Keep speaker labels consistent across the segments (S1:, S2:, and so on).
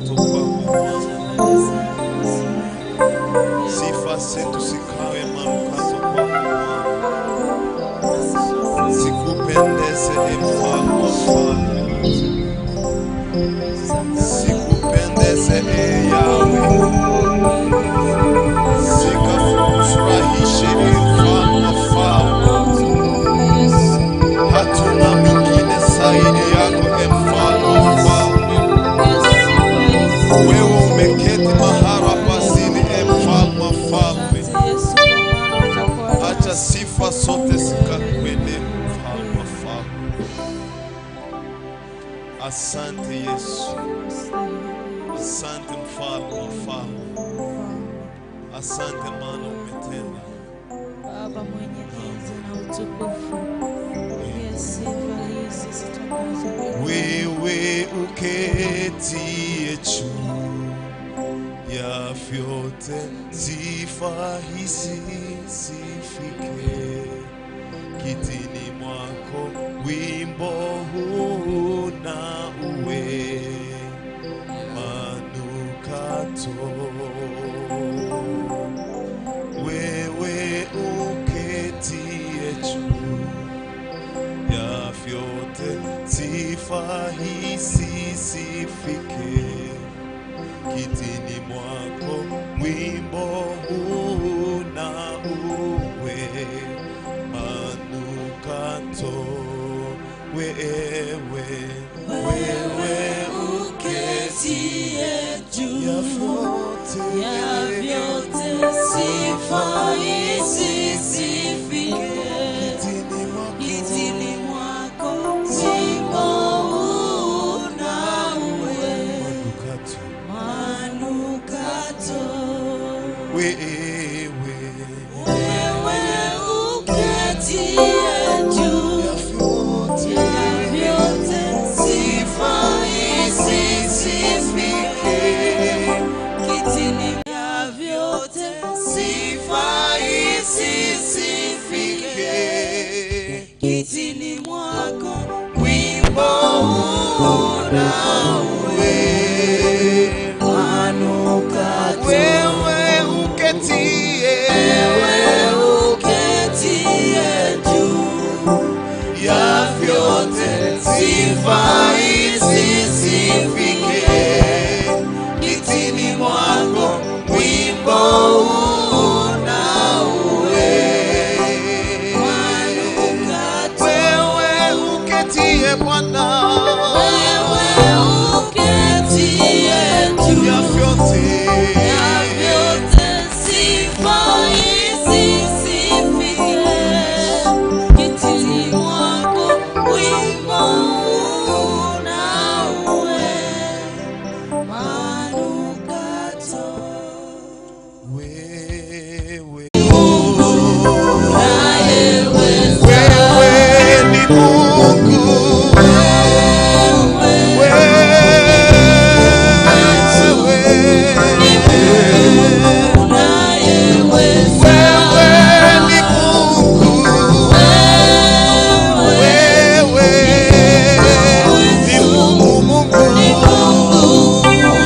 S1: Manukato kwako Bwana. Sifa zetu zikawe manukato kwako Bwana. Zikupendeze, e Mfalme wa falme. Zikupendeze, e Yahweh. Zikafurahishe, e Mfalme wa falme. Hatuna mwingine zaidi yako, e Mfalme wa falme. Wewe umeketi mahala pa asili, e Mfalme wa falme. Acha sifa zote zikakuende, Mfalme wa falme. Asante Yesu, asante Mfalme wa falme, asante maana umetenda.
S2: Baba mwenye enzi na utukufu, pokea sifa hizi zitokazo kwako.
S1: Wewe uketie juu ya vyote, sifa hizi zifike kitini mwako, wimbo huu na uwe manukato. Wewe uketie juu ya vyote, sifa hizi zifike kitini mwako, wimbo huu na uwe manukato. Wewe, wewe
S2: Uketie juu
S1: ya vyote,
S2: ya vyote, sifa hizi zifike
S1: kitini mwako,
S2: kitini mwako, wimbo huu na uwe
S1: manukato.
S2: Manukato.
S1: Wewe
S2: Wewe uketie juu
S1: ya vyote,
S2: ya vyote, sifa hizi zifike kitini ya vyote, sifa hizi zifike kitini mwako, wimbo huu na uwe manukato.
S1: Wewe uketie
S2: Wewe uketie juu
S1: ya vyote, sifa hizi zifike kitini mwako, wimbo huu na uwe
S2: manukato.
S1: Wewe uketie Bwana
S2: Wewe uketie juu
S1: ya vyote,
S2: ya vyote, sifa hizi zifike kitini mwako, wimbo huu na uwe manukato.
S1: Wewe
S2: Unayeweza,
S1: wewe ni Mungu, wewe
S2: unayeweza,
S1: wewe ni Mungu, wewe ni Mungu, Mungu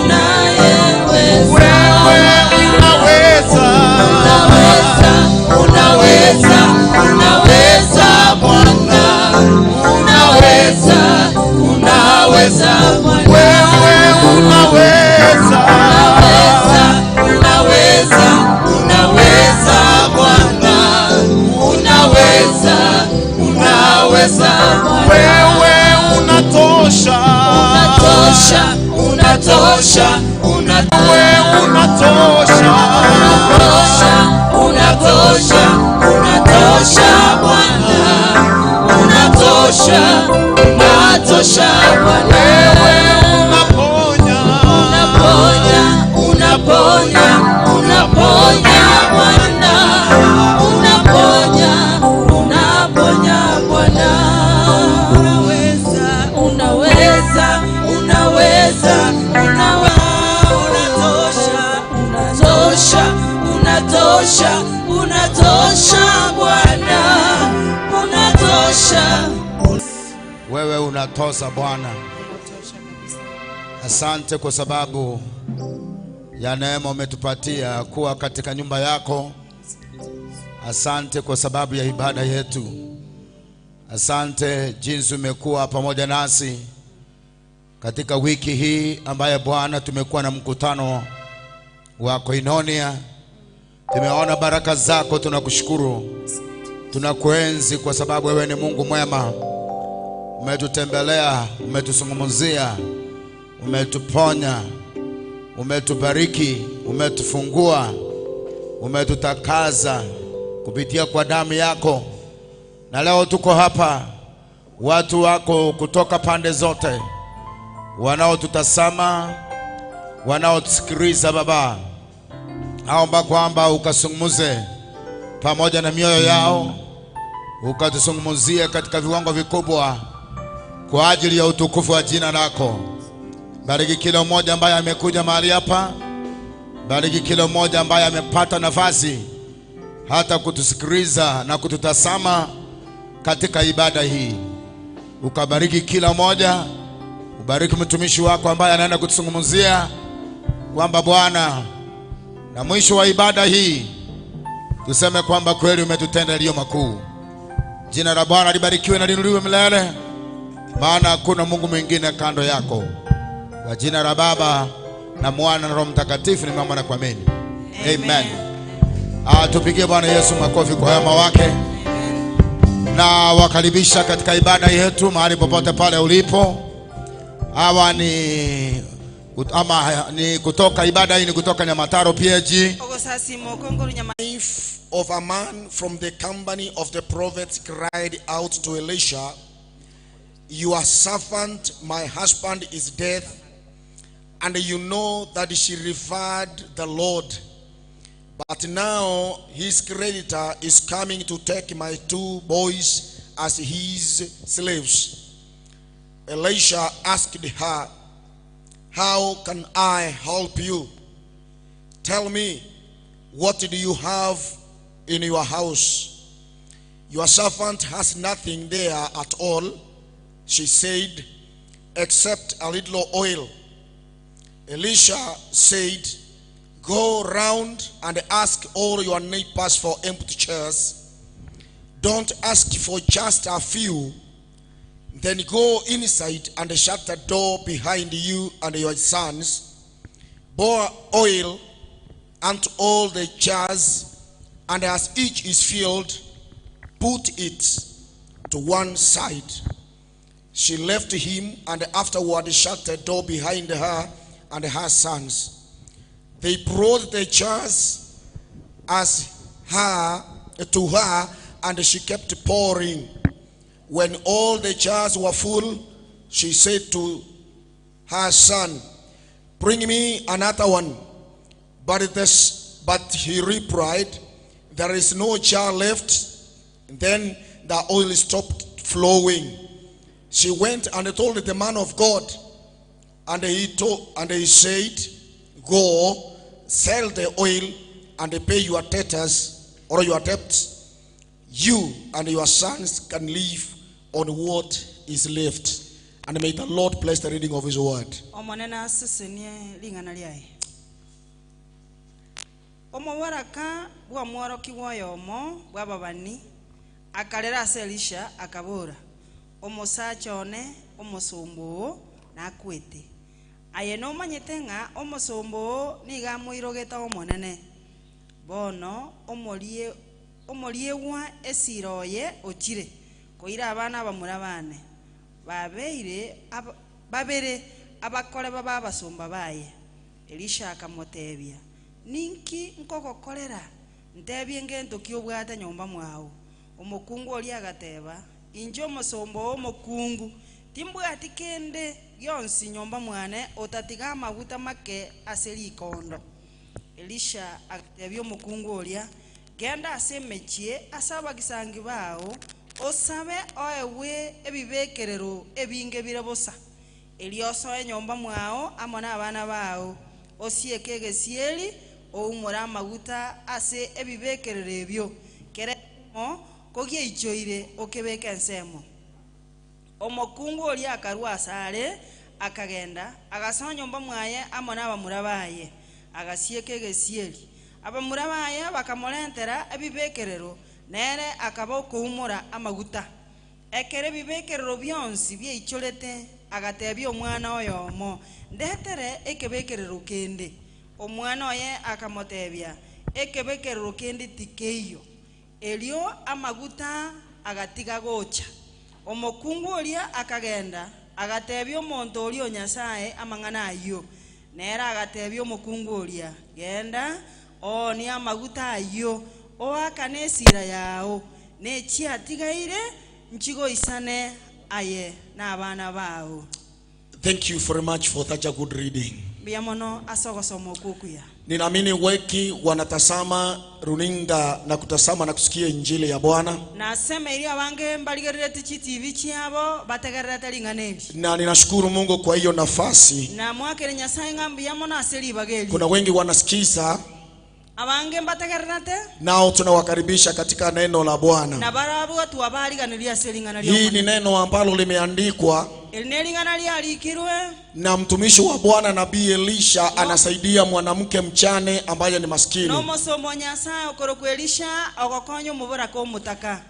S2: unayeweza,
S1: wewe unaweza,
S2: unaweza, unaweza Bwana, unaweza, unaweza Bwana,
S1: wewe unaweza,
S2: unaweza, unaweza Bwana, unaweza, unaweza Bwana,
S1: wewe unatosha,
S2: unatosha, unatosha, unatosha.
S1: Wewe unatosha,
S2: Unatosha, unatosha Bwana, unatosha, unatosha Bwana,
S1: unaponya,
S2: unaponya, unaponya, unaponya Bwana, unaponya, unaponya Bwana, unaweza, unaweza, unaweza, unatosha, unatosha, unatosha, unatosha Bwana, unatosha.
S3: Wewe unatosha Bwana.
S2: Unatosha kabisa.
S1: Asante kwa sababu ya neema umetupatia kuwa katika nyumba yako. Asante kwa sababu ya ibada yetu. Asante jinsi umekuwa pamoja nasi katika wiki hii ambaye Bwana tumekuwa na mkutano wa Koinonia. Tumeona baraka zako, tunakushukuru. Tunakuenzi kwa sababu wewe ni Mungu mwema. Umetutembelea, umetuzungumzia, umetuponya, umetubariki, umetufungua, umetutakaza kupitia kwa damu yako. Na leo tuko hapa, watu wako kutoka pande zote, wanaotutazama, wanaotusikiliza. Baba, naomba kwamba ukazungumze pamoja na mioyo yao, ukatuzungumzie katika viwango vikubwa kwa ajili ya utukufu wa jina lako. Bariki kila mmoja ambaye amekuja mahali hapa. Bariki kila mmoja ambaye amepata nafasi hata kutusikiliza na kututazama katika ibada hii. Ukabariki kila mmoja. Ubariki mtumishi wako ambaye anaenda kutuzungumzia kwamba Bwana, na mwisho wa ibada hii tuseme kwamba kweli umetutenda yaliyo makuu. Jina la Bwana libarikiwe na liinuliwe milele, maana hakuna Mungu mwingine kando yako. Kwa jina la Baba na Mwana na Roho Mtakatifu nimeomba na kuamini. Amen. Tupigie Bwana Yesu makofi kwa wema wake. Na wakaribisha katika ibada yetu mahali popote pale ulipo. Hawa ni ama ni kutoka ibada hii ni kutoka Nyamataro PAG.
S2: Ogosasima okongoro nyama.
S3: Wife of a man from the company of the prophets cried out to Elisha, "Your servant, my husband, is dead, and you know that she revered the Lord. But now his creditor is coming to take my 2 boys as his slaves." Elisha asked her, "How can I help you? Tell me, what do you have in your house?" "Your servant has nothing there at all," she said, "except a little oil." Elisha said, "Go round and ask all your neighbors for empty chairs. Don't ask for just a few. Then go inside and shut the door behind you and your sons. Pour oil onto all the jars, and as each is filled, put it to one side." She left him and afterward shut the door behind her and her sons. They brought the jars as her to her, and she kept pouring. When all the jars were full, she said to her son, "Bring me another one." But he replied, "There is no jar left." Then the oil stopped flowing. She went and told the man of God, and he said, "Go, sell the oil and pay your debtors or your debts. You and your sons can live on what is left." And may the Lord bless the reading of his word.
S2: Omonene asesenie ling'ana liaye. Omowaraka bwa mworoki woyomo bw'ababani akarera ase Elisha akabora, omosacha one omosombo nakwete. Aye nomanyete ng'a omosombo niga amoirogete omonene. Bono omorie omoriewa esiroye ochire koira abana abamura bane babeire babere abakore baba abasomba baye. Elisha akamotebia, ninki nkogokorera ntebie ngento kiobwate nyomba mwao. Omokungu oria agateba, inje omosombo omokungu timbwati kende gionsi nyomba mwane otatiga amaguta make ase rikondo. Elisha agatebia omokungu oria, genda ase emechie ase abagisangi bao osabe oewe ebibekerero ebinge bire bosa, erio osoe nyomba mwao amo na abana bao, osieke egesieri oumore amaguta ase ebibekerero ebio kere mo kogieichoire okebeka ensemo. Omokungu oria akarwa asare Akagenda agasoa nyomba mwaye amo n'abamura baye, agasieka egesieri. Abamura baye bakamorentera ebibekerero, nere akaba okoumora amaguta. Ekere ebibekerero bionsi biaichorete, agatebia omwana oyomo, ndetere ekebekerero kende. Omwana oye akamotebia, ekebekerero kende tikeiyo. Erio amaguta agatiga gocha. Omokungu oria akagenda agatebia omonto oria o Nyasaye amang'ana ayio. Nere agatebia omokungu oria, genda oonie amaguta ayio, oakane esira yao, nechiatigaire nchigoisane aye na abana bao.
S3: Thank you very much for such a good reading.
S2: Mbuya mono ase ogosoma okwo okuya.
S3: Ninaamini wengi wanatazama runinga na kutazama na kusikia injili ya Bwana.
S2: Nasemeiri abange mbarigererete chitivi chiabo bategererete ring'ana eri.
S3: Na ninashukuru Mungu kwa hiyo nafasi.
S2: Na mwakere Nyasaye ng'a mbuya mono ase ribaga eri.
S3: Kuna wengi wanasikiza,
S2: Abange mbategererete,
S3: nao tunawakaribisha katika neno la Bwana.
S2: Na barabwo twabariganirie ase ring'ana ria
S3: Hii ni
S2: Omonene.
S3: neno ambalo limeandikwa
S2: Eri ne ring'ana riarikirwe
S3: na mtumishi wa Bwana nabii Elisha, anasaidia mwanamke mchane ambaye ni maskini.
S2: N'omosomo Nyasaye okorokwa Elisha ogokonya omoboraka omotaka.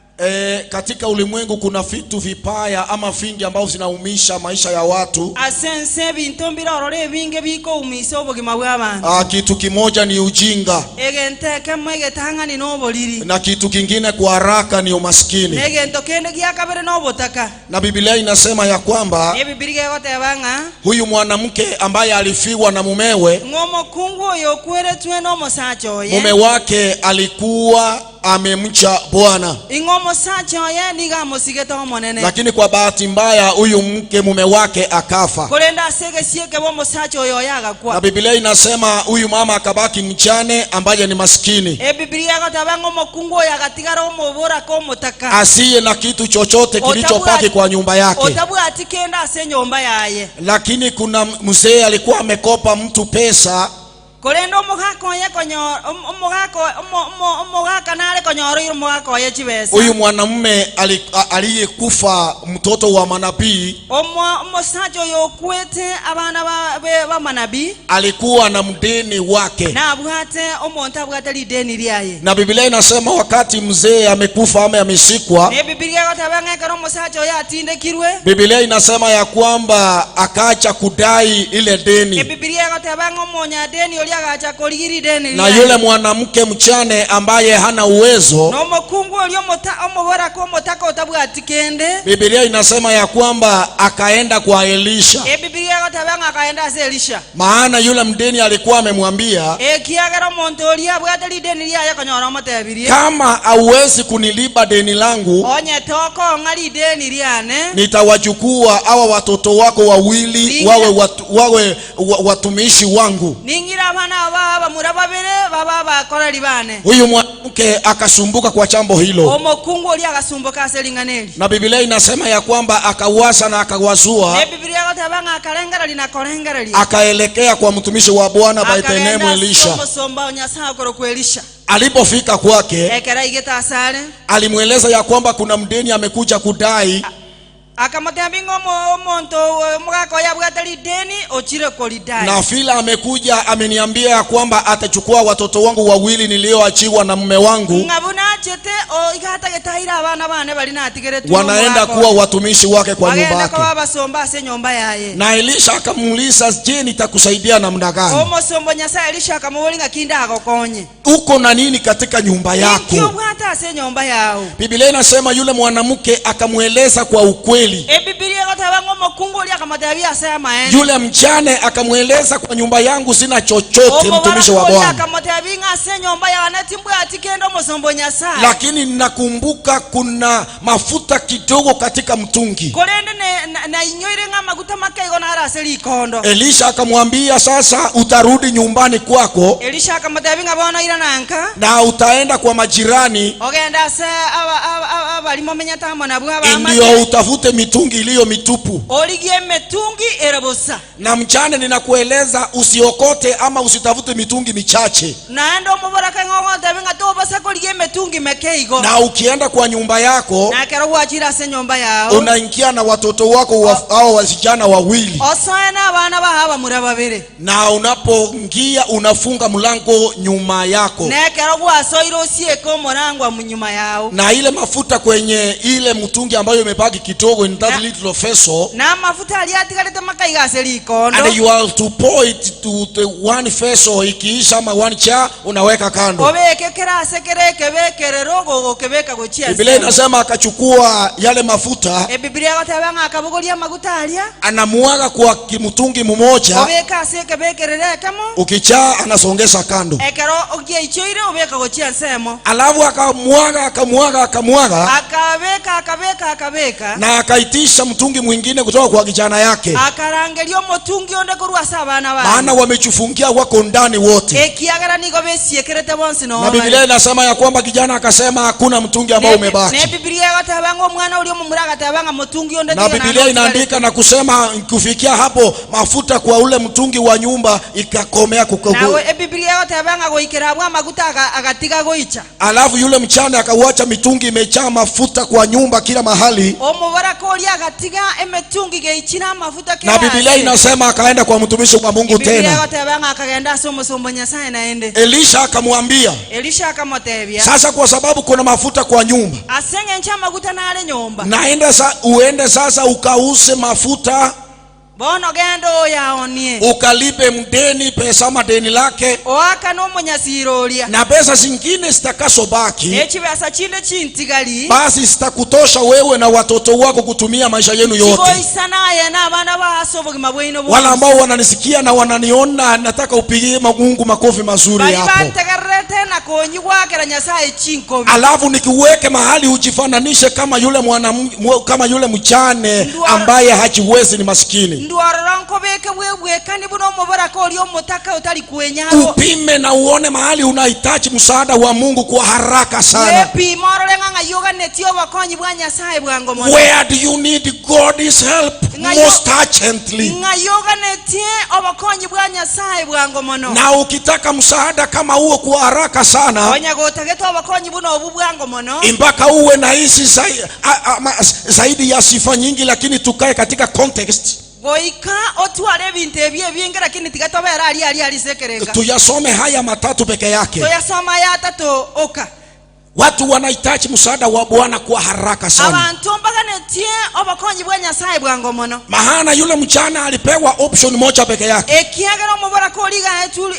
S3: Katika ulimwengu kuna vitu vibaya ama vingi ambavyo vinaumisha maisha ya watu.
S2: Ase ense ebinto mbirorore ebinge bikoumisa obogima bwa abantu.
S3: Kitu kimoja ni ujinga,
S2: Egento ekemo egetang'ani n'oboriri,
S3: na kitu kingine kwa haraka ni umaskini.
S2: Negento kende gia kabere n'obotaka.
S3: Na Biblia inasema ya kwamba
S2: Ebibiri gegoteba ng'a
S3: huyu mwanamke ambaye alifiwa na mumewe,
S2: ng'omokungu oyo okweretwe n'omosacha oye,
S3: mume wake alikuwa amemcha Bwana,
S2: ing'omosacha oye niga amosigete omonene,
S3: lakini kwa bahati mbaya huyu mke mume wake akafa.
S2: Korenda ase egesieke bwa omosacha oyo oye
S3: Na
S2: agakwa.
S3: Biblia inasema huyu mama akabaki mjane ambaye ni maskini,
S2: Ebibiri egoteba ng'omokungu oyo agatigara omoboraka omotaka,
S3: asiye na kitu chochote kilichobaki kwa nyumba yake.
S2: Otabwati kenda ase enyomba yaye.
S3: Lakini kuna mzee alikuwa amekopa mtu pesa,
S2: Korenda omogaka oye konyo omogaka omogaka nare konyoroire omogaka oye chibesa.
S3: Huyu mwanamume aliyekufa mtoto wa manabii
S2: Omosacha oyo okwete abana ba manabii
S3: alikuwa na mdeni wake.
S2: Nabwate omonto abwate rideni ryaye.
S3: Na Biblia inasema wakati mzee amekufa ama amesikwa,
S2: Ne Bibilia egoteba ng'ekero omosacha oyo atindekirwe,
S3: Biblia inasema ya kwamba akaacha kudai ile deni,
S2: Ebibilia egoteba ng'omonyadeni oria agacha korigi rideni
S3: na
S2: riaye.
S3: yule mwanamke mchane ambaye hana uwezo,
S2: N'omokungu oria omoboraka omotaka otabwati kende,
S3: Biblia inasema ya kwamba akaenda kwa Elisha,
S2: Ebibilia egoteba ng'a akaenda ase Elisha,
S3: maana yule mdeni alikuwa amemwambia,
S2: ekiagera omonto oria abwate rideni riaye konyora omotebirie,
S3: kama hauwezi kunilipa deni langu,
S2: onye tokong'a rideni riane,
S3: nitawachukua hawa watoto wako wawili wawe, watumishi wangu.
S2: Ningira abana aba bamura babere baba bakoreri bane.
S3: Huyu mwanamke akasumbuka kwa jambo hilo,
S2: Omokungu oria agasumbuka ase ring'ana eri.
S3: Na Biblia inasema ya kwamba akawasa na akawazua,
S2: Ebibilia egoteba ng'a akarengereria na korengereria,
S3: akaelekea kwa mtumishi wa Bwana by the name
S2: akagenda ase
S3: Elisha.
S2: omosomba o Nyasaye okorokwa Elisha.
S3: Alipofika kwake,
S2: Ekero aigete asare,
S3: alimweleza ya kwamba kuna mdeni amekuja kudai,
S2: akamotebia ng'a omonto omogaka oyo abwate rideni ochire koridai,
S3: na vile amekuja ameniambia ya kwamba atachukua watoto wangu wawili nilioachiwa na mume wangu,
S2: ng'a buna achete igatagete aire abana bane bari natigeretwe
S3: wanaenda kuwa watumishi wake kwa nyumba
S2: bagenda
S3: yake.
S2: koba abasomba ase enyomba yaye.
S3: Na Elisha akamuuliza, je, nitakusaidia namna gani?
S2: Omosombo Nyasaye Elisha akamobori ng'a kinde agokonye.
S3: Uko na nini katika nyumba
S2: Inki
S3: yako?
S2: obwate ase enyomba yago?
S3: Biblia inasema yule mwanamke akamweleza kwa ukweli.
S2: Ebibilia egoteba ng'a omokungu oria akamotebia ase amaene.
S3: Yule mjane akamweleza, kwa nyumba yangu sina chochote, mtumishi wa
S2: Omobaraka oria
S3: Bwana,
S2: akamotebia ng'a ase enyomba yane timbwati kende omosombo Nyasaye,
S3: lakini ninakumbuka kuna mafuta kidogo katika mtungi.
S2: Korende nainyoire ng'a amaguta makeigo nare ase rikondo.
S3: Elisha akamwambia, sasa utarudi nyumbani kwako
S2: Elisha akamotebia ng'a bono ira nanka,
S3: na utaenda kwa majirani
S2: ogenda ase abarimo menyete amo nabwo abamate,
S3: ndio utafute mitungi iliyo mitupu.
S2: Origie emitungi ere bosa.
S3: Na mchane, ninakueleza usiokote ama usitafute mitungi michache.
S2: Naende omoboraka ng'ogotebi ng'a tobasa korigia emitungi emitungi mekeigo.
S3: Na ukienda kwa nyumba yako,
S2: Na ekero gwachire ase enyomba yao,
S3: unaingia na watoto wako au wasichana wawili,
S2: osoe na abana baha bamura babere,
S3: na unapoingia unafunga mlango nyuma yako,
S2: na ekero gwasoire osieke omorangwa munyuma yao,
S3: na ile mafuta kwenye ile mtungi ambayo imebaki kidogo in that little vessel,
S2: na mafuta aria atigarete makaiga ase rikondo,
S3: and you are to pour it to the one vessel. Ikiisha ama one chair, unaweka kando.
S2: Obeke kerase kereke bekerero gogokebeka gochia.
S3: Biblia inasema akachukua yale mafuta,
S2: Ebibilia egoteba ng'a akabogoria amaguta aria,
S3: anamuaga kwa kimtungi mmoja,
S2: obeka ase ekebekerero ekemo,
S3: ukichaa anasongesha kando,
S2: ekero ogiaichoire obeka gochia nsemo,
S3: alafu akamwaga, akamwaga, akamwaga,
S2: akabeka, akabeka, akabeka,
S3: na akaitisha mtungi mwingine kutoka kwa kijana yake,
S2: akarangeria omotungi onde korwa ase abana
S3: maana
S2: baye,
S3: wamejifungia, wako ndani wote.
S2: Ekiagera nigo besiekerete bonsi.
S3: Na Biblia inasema ya kwamba kijana akasema hakuna mtungi ambao umebaki.
S2: Ne Biblia egoteba ng'a omwana oria omomura agateba ng'a motungi onde
S3: Na
S2: tiga
S3: Biblia
S2: naende.
S3: inaandika na kusema kufikia hapo mafuta kwa ule mtungi wa nyumba ikakomea
S2: Nawe ebibilia egoteba ng'a goikera abwo amaguta agatiga goicha.
S3: Alafu yule mchana akauacha mitungi imejaa mafuta kwa nyumba kila mahali.
S2: Omobaraka oria agatiga emitungi geichina amafuta.
S3: Na Biblia inasema akaenda kwa mtumishi wa Mungu
S2: Biblia
S3: tena.
S2: egoteba ng'a akagenda ase omosombo Nyasaye naende.
S3: Elisha akamwambia,
S2: Elisha akamotebia,
S3: sasa kwa sababu kuna mafuta kwa nyumba,
S2: ase eng'encho amaguta nare nyomba,
S3: naenda uende sasa ukause mafuta,
S2: bono genda oyaonie,
S3: ukalipe mdeni pesa ama deni lake,
S2: oaka n'omunyasiro oria,
S3: na pesa zingine zitakazobaki
S2: n'echibesa chinde chintigali,
S3: basi zitakutosha wewe na watoto wako kutumia maisha yenu yote.
S2: Chigoisa naye n'abana baase obogima bwaino
S3: Wale
S2: bwonsi.
S3: ambao wananisikia na wananiona, nataka upigie Mungu makofi mazuri
S2: Bari
S3: hapo.
S2: bantegererete na konyi gwakera Nyasaye chinkobi.
S3: Alafu nikiweke mahali ujifananishe kama yule mwana, kama yule mchane ambaye hajiwezi, ni maskini.
S2: Ndwarora nkobeke bwebwekani buno omoboraka oria omotaka otari kwenyabo.
S3: Upime na uone mahali unahitaji msaada wa Mungu kwa haraka sana.
S2: Wepima orore ng'a ng'ai oganetie obokonyi bwa Nyasaye bwango mono.
S3: Where do you need God's help most urgently?
S2: Ng'ai oganetie obokonyi bwa Nyasaye bwango mono?
S3: Na ukitaka msaada kama huo kwa haraka sana,
S2: Onya gotagete obokonyi buno obu bwango mono,
S3: mpaka uwe na hizi zaidi ya sifa nyingi, lakini tukae katika context.
S2: Goika otware ebinto ebi ebinge lakini tiga tobera ari ari arisekerenga.
S3: Tuyasome haya matatu peke yake.
S2: Toyasoma ya tatu oka.
S3: Watu wanahitaji msaada wa Bwana kwa haraka sana,
S2: Abantu mbaganetie obokonyi bwa Nyasaye bwango mono,
S3: maana yule mchana alipewa option moja peke yake:
S2: ekiagera omoboraka origaetu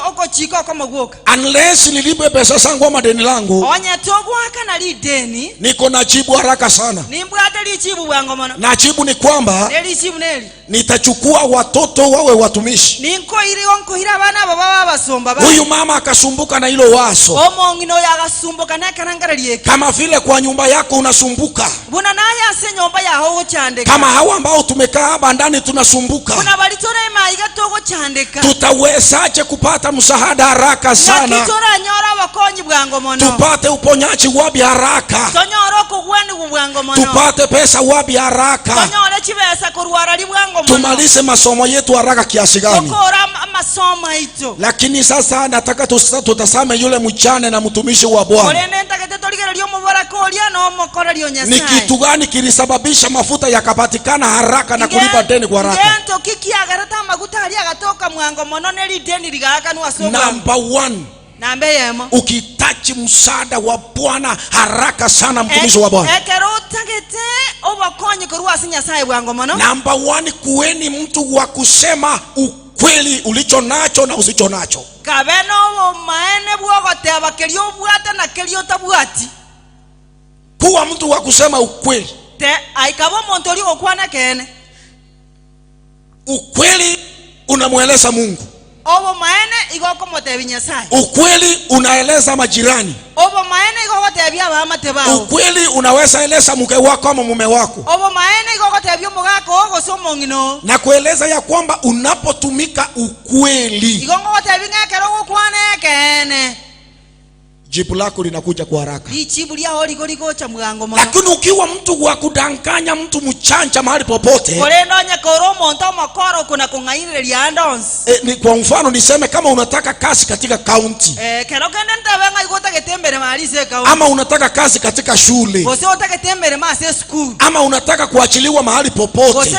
S2: ogochika okomogwoka,
S3: unless nilipe pesa zangu ama deni langu,
S2: onye togwaka na rideni,
S3: niko na jibu haraka sana,
S2: nimbwate lichibu bwango mono,
S3: na jibu ni kwamba
S2: nelichibu neli,
S3: nitachukua watoto wawe watumishi.
S2: Ninkoirigo nkohira abana abo baba abasomba ba.
S3: Huyu mama akasumbuka na hilo wazo,
S2: Omong'ina oyo agasumbuka nekerengereria eke,
S3: kama vile kwa nyumba yako unasumbuka,
S2: buna naye ase enyomba yaho ogochandeka,
S3: kama hawa ambao tumekaa hapa ndani tunasumbuka.
S2: Buna bari tore maiga togochandeka,
S3: Tutawezaje kupata msaada haraka sana?
S2: Naki toranyora abakonyi bwango mono?
S3: Tupate uponyaji wapi haraka?
S2: Tonyore okogwenigu bwango mono?
S3: Tupate pesa wapi haraka?
S2: Tonyore chibesa korwara ri bwango mono?
S3: Tumalize masomo yetu haraka kiasi gani?
S2: Tokora amasomo aito.
S3: Lakini sasa nataka tutazame yule mchane na mtumishi wa Bwana.
S2: Korende ntagete torigereria omoboraka oria na omokoreria o
S3: Ni
S2: Nyasaye.
S3: kitu gani kilisababisha mafuta yakapatikana haraka na kulipa deni kwa haraka?
S2: Ngento kikiagarete amaguta aria agatoka mwango mono nerideni rigaakanwa ase obwango?
S3: Number one,
S2: Namba eyemo,
S3: ukihitaji msaada wa Bwana haraka sana, mtumishi wa Bwana,
S2: ekero otagete obokonyi korwa ase Nyasaye bwango mono,
S3: number one, kuweni mtu wa kusema ukweli ulicho nacho na usicho nacho.
S2: Kabe nobomaene bwogoteba keria obwate na keria otabwati.
S3: Kuwa mtu wa kusema ukweli.
S2: Te aikaba omonto oria ogokwana kene.
S3: Ukweli unamweleza Mungu,
S2: Obomaene igo okomotebia Nyasaye,
S3: ukweli unaeleza majirani,
S2: obomaene igo ogotebia abamate bao,
S3: ukweli unaweza eleza mke wako ama mume wako,
S2: obomaene igo ogotebia omogaka ogose omong'ina oo,
S3: na kueleza ya kwamba unapotumika ukweli,
S2: igo ngogotebia ng'ekero ogokwana ekeene,
S3: Jibu lako linakuja kwa haraka.
S2: Lakini
S3: ukiwa mtu wa kudanganya, mtu mchanja mahali popote. Ni kwa mfano niseme kama unataka kazi katika county. Ama unataka kazi katika shule. Ama unataka kuachiliwa mahali popote.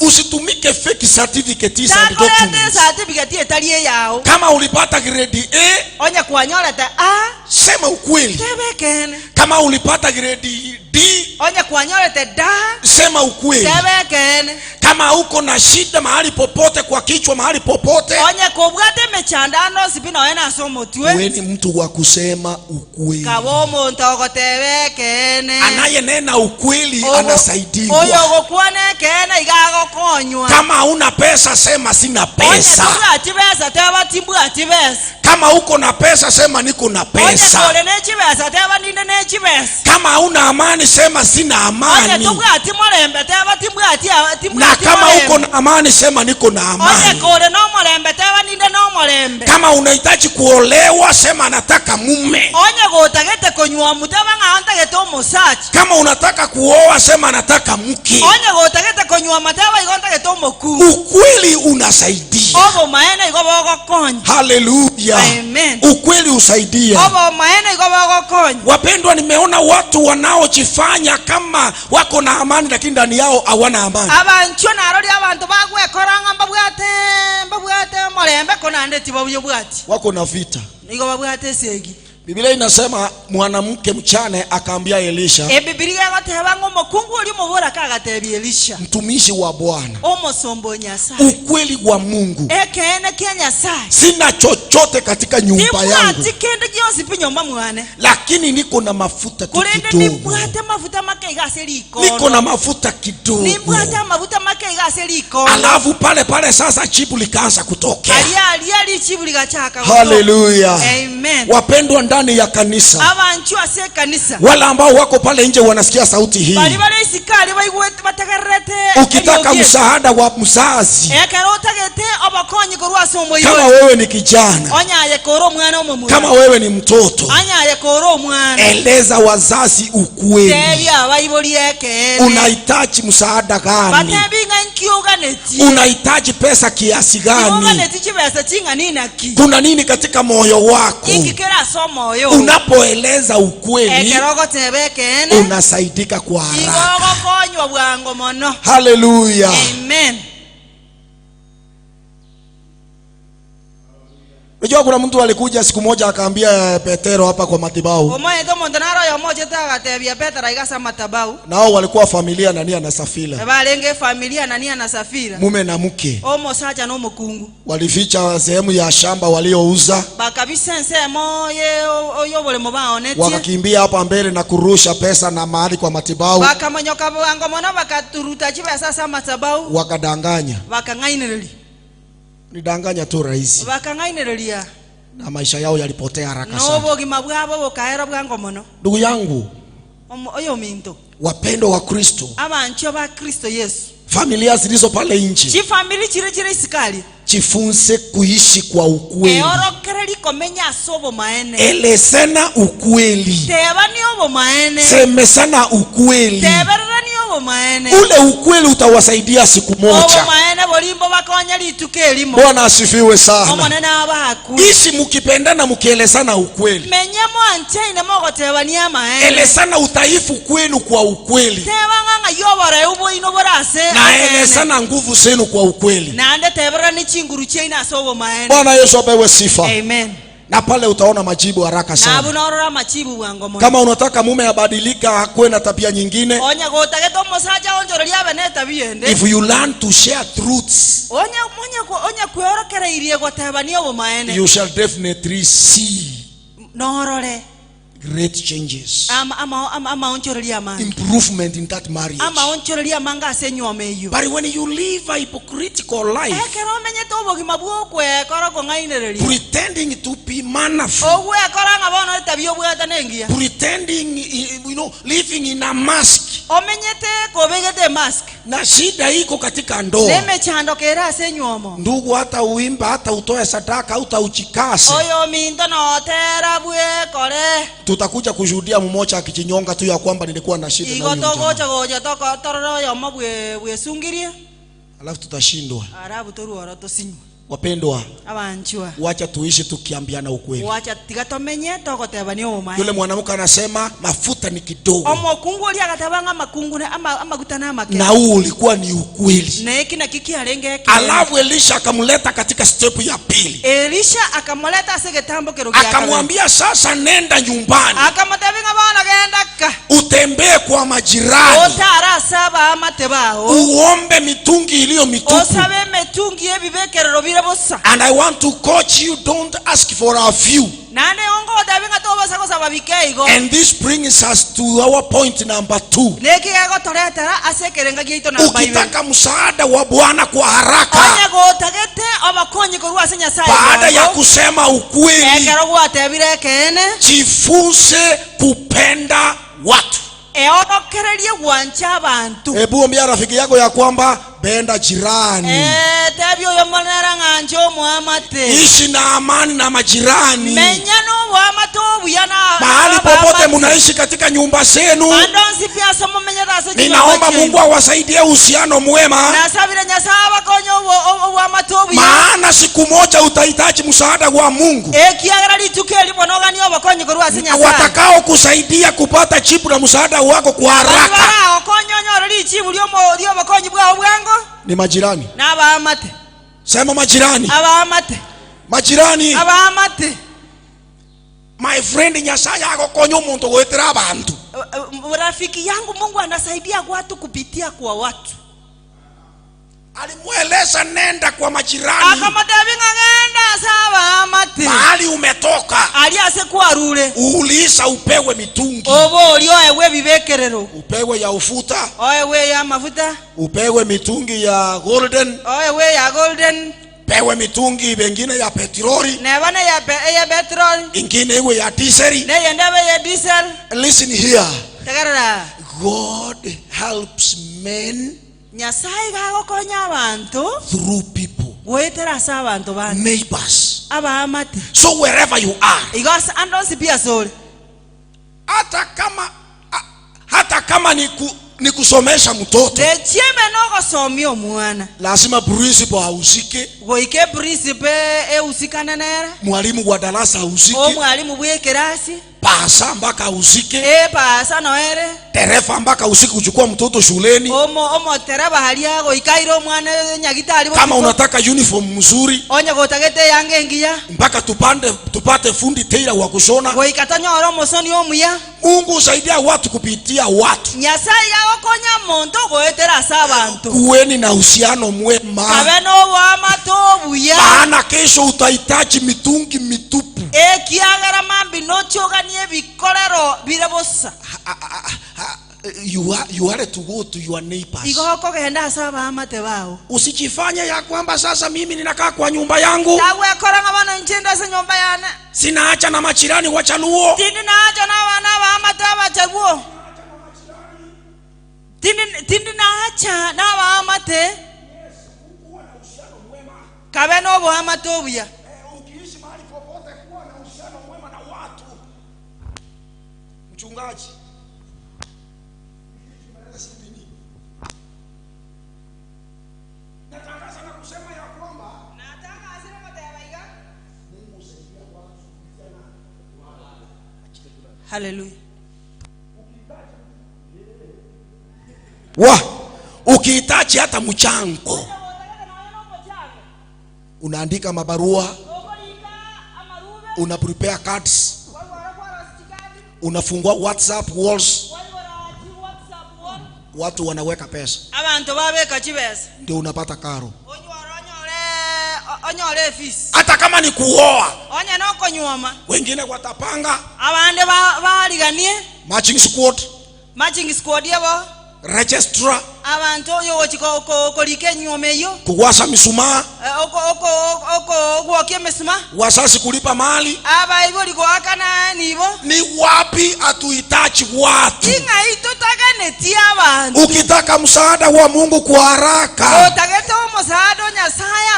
S3: Usitumike fake certificates and documents. Kama ulipata grade A, sema ukweli. Kama ulipata grade D, sema ukweli. Kama uko na shida mahali popote kwa kichwa mahali popote, wewe ni mtu wa kusema ukweli. Anayenena ukweli anasaidiwa. Kama una pesa sema sina pesa. Kama uko na pesa sema niko na pesa. Kama una amani sema sina amani. Na kama uko na amani sema niko na amani. Kama unahitaji kuolewa sema nataka mume. Kama unataka kuoa sema nataka mke. Ukweli unasaidia. Hallelujah.
S2: Amen.
S3: Ukweli usaidia. Wapendwa, nimeona watu wanaojifanya kama wako na amani lakini ndani yao hawana amani. Wako na vita. Biblia inasema mwanamke mchane akaambia Elisha, mtumishi wa Bwana, ukweli wa Mungu, sina chochote katika nyumba yangu, lakini niko na mafuta kidogo. Niko na mafuta kidogo. Alafu pale pale sasa jibu likaanza kutokea. Hallelujah.
S2: Amen.
S3: Wapendwa ndani ya kanisa, wala ambao wako pale nje wanasikia sauti hii, ukitaka msaada wa mzazi, kama wewe ni kijana, kama wewe ni mtoto, eleza wazazi ukweli. Unahitaji msaada gani? Unahitaji pesa kiasi gani? Kuna nini katika moyo wako? Unapoeleza ukweli unasaidika kwa haraka. Hallelujah.
S2: Amen.
S3: Unajua kuna mtu alikuja siku moja akaambia Petero hapa kwa madhabahu. Nao walikuwa familia Anania na Safira. Mume na mke. Walificha sehemu ya shamba waliouza. Wakakimbia hapa mbele na kurusha pesa na mahali kwa madhabahu. Wakadanganya. Nidanganya tu rahisi. Na maisha yao yalipotea haraka sana. Ndugu yangu, wapendwa wa Kristo, familia zilizo pale nje, jifunze kuishi kwa ukweli. Elezana ukweli. Semesana ukweli. Ule ukweli utawasaidia siku moja. Bwana asifiwe sana. Ishi mkipendana mkielezana ukweli. Elezana udhaifu kwenu kwa ukweli. Na elezana nguvu zenu kwa ukweli. Bwana Yesu apewe sifa.
S2: Amen.
S3: Na pale utaona majibu haraka sana. Kama unataka mume abadilika akuwe na tabia nyingine, if you learn to share truths, you shall definitely see great changes, improvement in that marriage. But when you live a hypocritical life, pretending to be mannerful, pretending, you know, living in a mask,
S2: Omenyete kobegete mask.
S3: Na shida iko katika ndoa.
S2: Nemechando kera ase nyuomo.
S3: Ndugu, hata uimba, hata utoe sadaka, hata uchikase,
S2: Oyo minto notera bwe kore.
S3: tutakuja kushuhudia mmoja akijinyonga tu ya kwamba nilikuwa na shida na
S2: Igo
S3: huyu jamaa.
S2: togocha gocha toko tororo yomo bwe bwesungirie.
S3: Alafu tutashindwa.
S2: Arabu toruoro tosinywa.
S3: Wapendwa,
S2: Abanchwa.
S3: wacha tuishi tukiambiana ukweli.
S2: Wacha tiga tomenye togoteba ni omae.
S3: Yule mwanamke anasema mafuta ni kidogo,
S2: Omokungu oria agateba amakungu na amaguta na amake.
S3: na huu ulikuwa ni ukweli.
S2: Na eki naki kiarenge eke.
S3: Alafu Elisha akamleta katika step ya pili,
S2: Elisha akamuleta ase getambo kero gia kabere.
S3: akamwambia sasa, nenda nyumbani
S2: Akamotebia ng'a bono genda ka.
S3: utembee kwa majirani,
S2: Otara saba amate bao.
S3: uombe mitungi iliyo mitupu.
S2: Osabe emetungi ebibekerero bire bosa.
S3: And I want to coach you, don't ask for a few.
S2: Nane ongo otebia ng'a tobasa gosaba bike igo.
S3: And this brings us to our point number 2.
S2: Neki gegotoretera ase ekerenga giaito namba ibere.
S3: Ukitaka msaada wa Bwana kwa haraka,
S2: Onye gotagete obokonyi korwa ase Nyasaye
S3: baada ya
S2: bwango,
S3: kusema ukweli,
S2: ekero gwatebire ekeene,
S3: jifunze kupenda watu.
S2: eorokererie gwancha abantu.
S3: Hebu ombea rafiki yako ya kwamba penda jirani,
S2: Tebia oyo monera ng'anche omoamate.
S3: ishi na amani na majirani.
S2: Menya n'oboamate obuya na
S3: Mahali popote munaishi katika nyumba zenu,
S2: Ando nsi pia ase momenyete ase chinyomba
S3: ninaomba
S2: chiaino.
S3: Mungu awasaidie uhusiano mwema,
S2: Nasabire Nyasaye abakonye oboamate obuya.
S3: maana siku moja utahitaji msaada wa Mungu.
S2: Ekiagera rituko eri bono oganie obokonyi korwa ase Nyasaye.
S3: Watakao kusaidia kupata jibu na msaada wako kwa haraka
S2: Baragokonya onyore richibu riobokonyi bwao bwango
S3: ni majirani.
S2: n'abaamate.
S3: Sema majirani,
S2: Abaamate.
S3: majirani.
S2: Abaamate.
S3: My friend, Nyasaye agokonya omuntu goetera abantu.
S2: Rafiki yangu, Mungu anasaidia watu kupitia kwa watu.
S3: Alimweleza nenda kwa majirani
S2: Akamotebia ng'a ng'enda ase abaamate.
S3: mahali umetoka,
S2: Aria ase kwarure.
S3: uuliza upewe mitungi,
S2: Oba ori oewe ebibekerero.
S3: upewe ya ufuta,
S2: Oewe ya mafuta.
S3: upewe mitungi ya golden,
S2: Oewe ya golden.
S3: pewe mitungi mengine ya petroli,
S2: Neba ne ya ya petrol.
S3: ingine iwe ya diesel.
S2: Neyende ebe ya diesel.
S3: Listen here,
S2: Tegerera.
S3: God helps men
S2: Nyasaye gagokonya abantu
S3: through people,
S2: goetera ase abantu bande.
S3: neighbors.
S2: Abaamate.
S3: So wherever you are,
S2: Igo ase ando nsi pia sore.
S3: hata kama ni kusomesha mtoto,
S2: Nechieme nogosomia omwana.
S3: lazima principal ahusike,
S2: Goike principal eusikane nere.
S3: mwalimu wa darasa ahusike,
S2: Omwalimu bwe kerasi.
S3: pasa mpaka ahusike,
S2: Pasa noere.
S3: dereva mpaka ahusike kuchukua mtoto shuleni.
S2: Omo tereba haria goikaire omwana nyagitari
S3: Kama
S2: botuko.
S3: unataka uniform mzuri,
S2: Onye gotagete yange engiya.
S3: mpaka tupate fundi tailor wa kushona.
S2: Goika tonyore omosoni omuya.
S3: Mungu husaidia watu kupitia watu.
S2: Nyasaye agokonya omonto goetera ase abantu.
S3: Kuweni na uhusiano mwema,
S2: Kabe n'oboamate obuya.
S3: maana kesho utahitaji mitungi mitupu.
S2: Ekiagera mambi nochoganie ebikorero bire bosa.
S3: You are to go to your neighbors.
S2: Igo okogenda ase abaamate bao.
S3: Usijifanye ya kwamba sasa mimi ninakaa kwa nyumba yangu,
S2: Tagwekora ng'a bono inche inde ase nyumba yane.
S3: sinaacha na majirani wachaluo.
S2: Tindi naacha na abana abaamate abachaguo. Tindi naacha na abaamate. Kabe n'oboamate obuya.
S3: Ukiishi mahali popote kuwa na uhusiano mwema na watu. Mchungaji, natangaza na kusema ya kwamba
S2: Hallelujah.
S3: Ukihitaji hata mchango, unaandika mabarua, una prepare cards, unafungua WhatsApp walls, watu wanaweka pesa,
S2: Abantu babeka chibesa.
S3: ndio unapata karo.
S2: Onyore fees.
S3: Hata kama ni kuoa,
S2: Onye nokonyuoma.
S3: wengine watapanga
S2: Abande bariganie
S3: matching squad,
S2: matching squad yabo.
S3: Registrar,
S2: abantu oyo kolike nyumeyo,
S3: kuwasha mishumaa,
S2: ogwokia misuma,
S3: wasasi kulipa mali.
S2: Aba goakana nibo.
S3: Ni wapi hatuhitaji watu? Ukitaka msaada wa Mungu kwa haraka,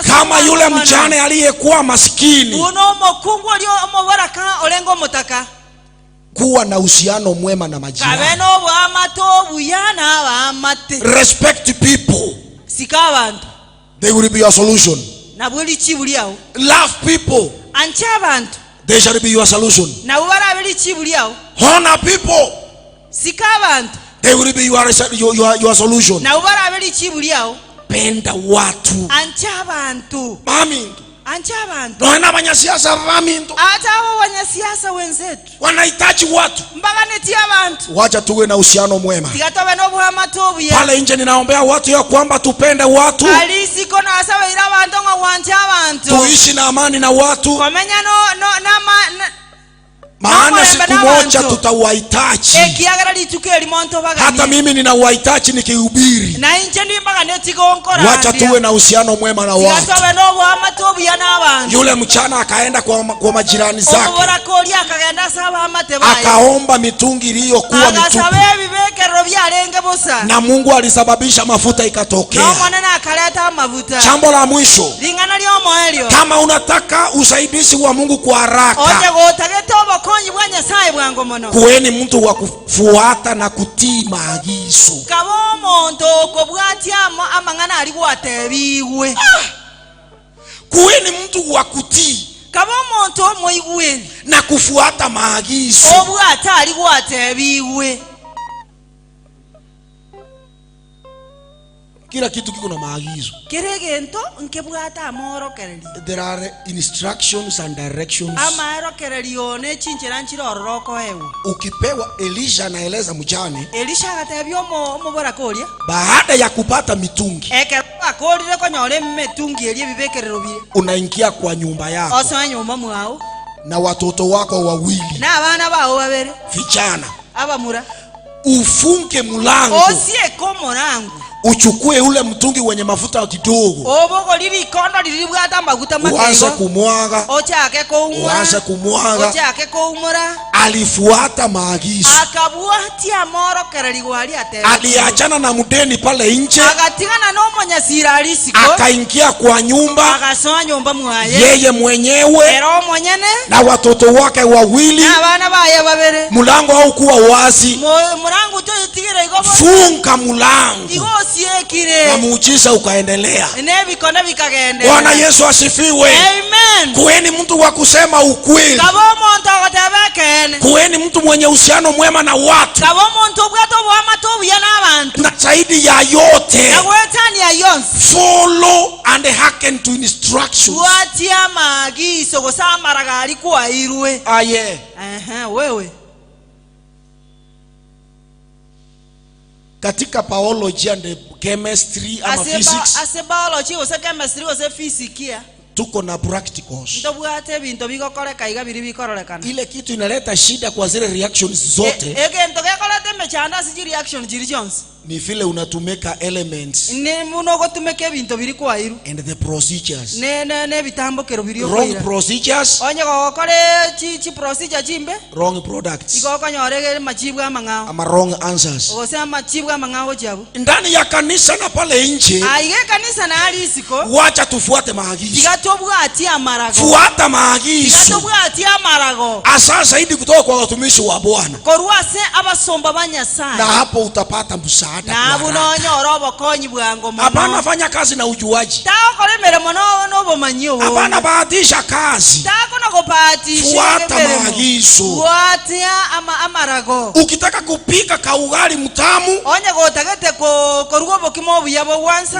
S3: kama yule mjane aliyekuwa maskini, kuwa na uhusiano mwema na majirani. Respect people. They will be your solution. Love people. They shall be your solution. Honor people. They will be your solution. Penda watu. Mami. Naona wanasiasa vaminto.
S2: Hata hao wanasiasa wenzetu
S3: wanahitaji watu. Wacha tuwe na uhusiano mwema. Pale nje ninaombea watu ya kwamba tupende watu, tuishi na amani na watu, maana siku moja tutawahitaji. Hata mimi ninawahitaji nikihubiri. Wacha tuwe na uhusiano mwema na watu. Yule mchana akaenda kwa majirani zake, akaomba mitungi iliyokuwa mitupu, na Mungu alisababisha mafuta ikatokea. Jambo la mwisho, kama unataka usaidizi wa Mungu kwa haraka, kuweni mtu wa kufuata na kutii maagizo. Kuweni mtu wa kutii na kufuata maagizo. Kila kitu kiko na maagizo. There are instructions and directions. Ukipewa, Elisha anaeleza mjane, baada ya kupata mitungi, unaingia kwa nyumba yako na watoto wako wawili vijana, ufunge mlango, uchukue ule mtungi wenye mafuta kidogo, uanze kumwaga, uanze kumwaga. Alifuata maagizo, aliachana na mdeni pale nje, akaingia kwa nyumba yeye mwenyewe na watoto wake wawili. Mlango haukuwa wazi, funga mlango na muujiza ukaendelea. Bwana Yesu asifiwe.
S2: Amen.
S3: Kuweni mtu wa kusema ukweli. Kuweni mtu mwenye uhusiano mwema na watu. Na zaidi ya yote, follow and hearken to instructions. Aye.
S2: Wewe
S3: katika biology and chemistry ama physics,
S2: ase biology ose chemistry ose physics,
S3: tuko na practicals. Ile kitu inaleta shida kwa zile reactions zote ni vile unatumeka elements and the procedures. Wrong procedures, wrong products, ama wrong answers. Ndani ya kanisa na pale nje, wacha tufuate maagizo. Fuata maagizo hasa zaidi kutoka kwa watumishi wa Bwana, na hapo utapata msaada. Hapana fanya kazi na ujuaji, hapana bahatisha kazi. Fuata maagizo. Ukitaka kupika kaugali mtamu,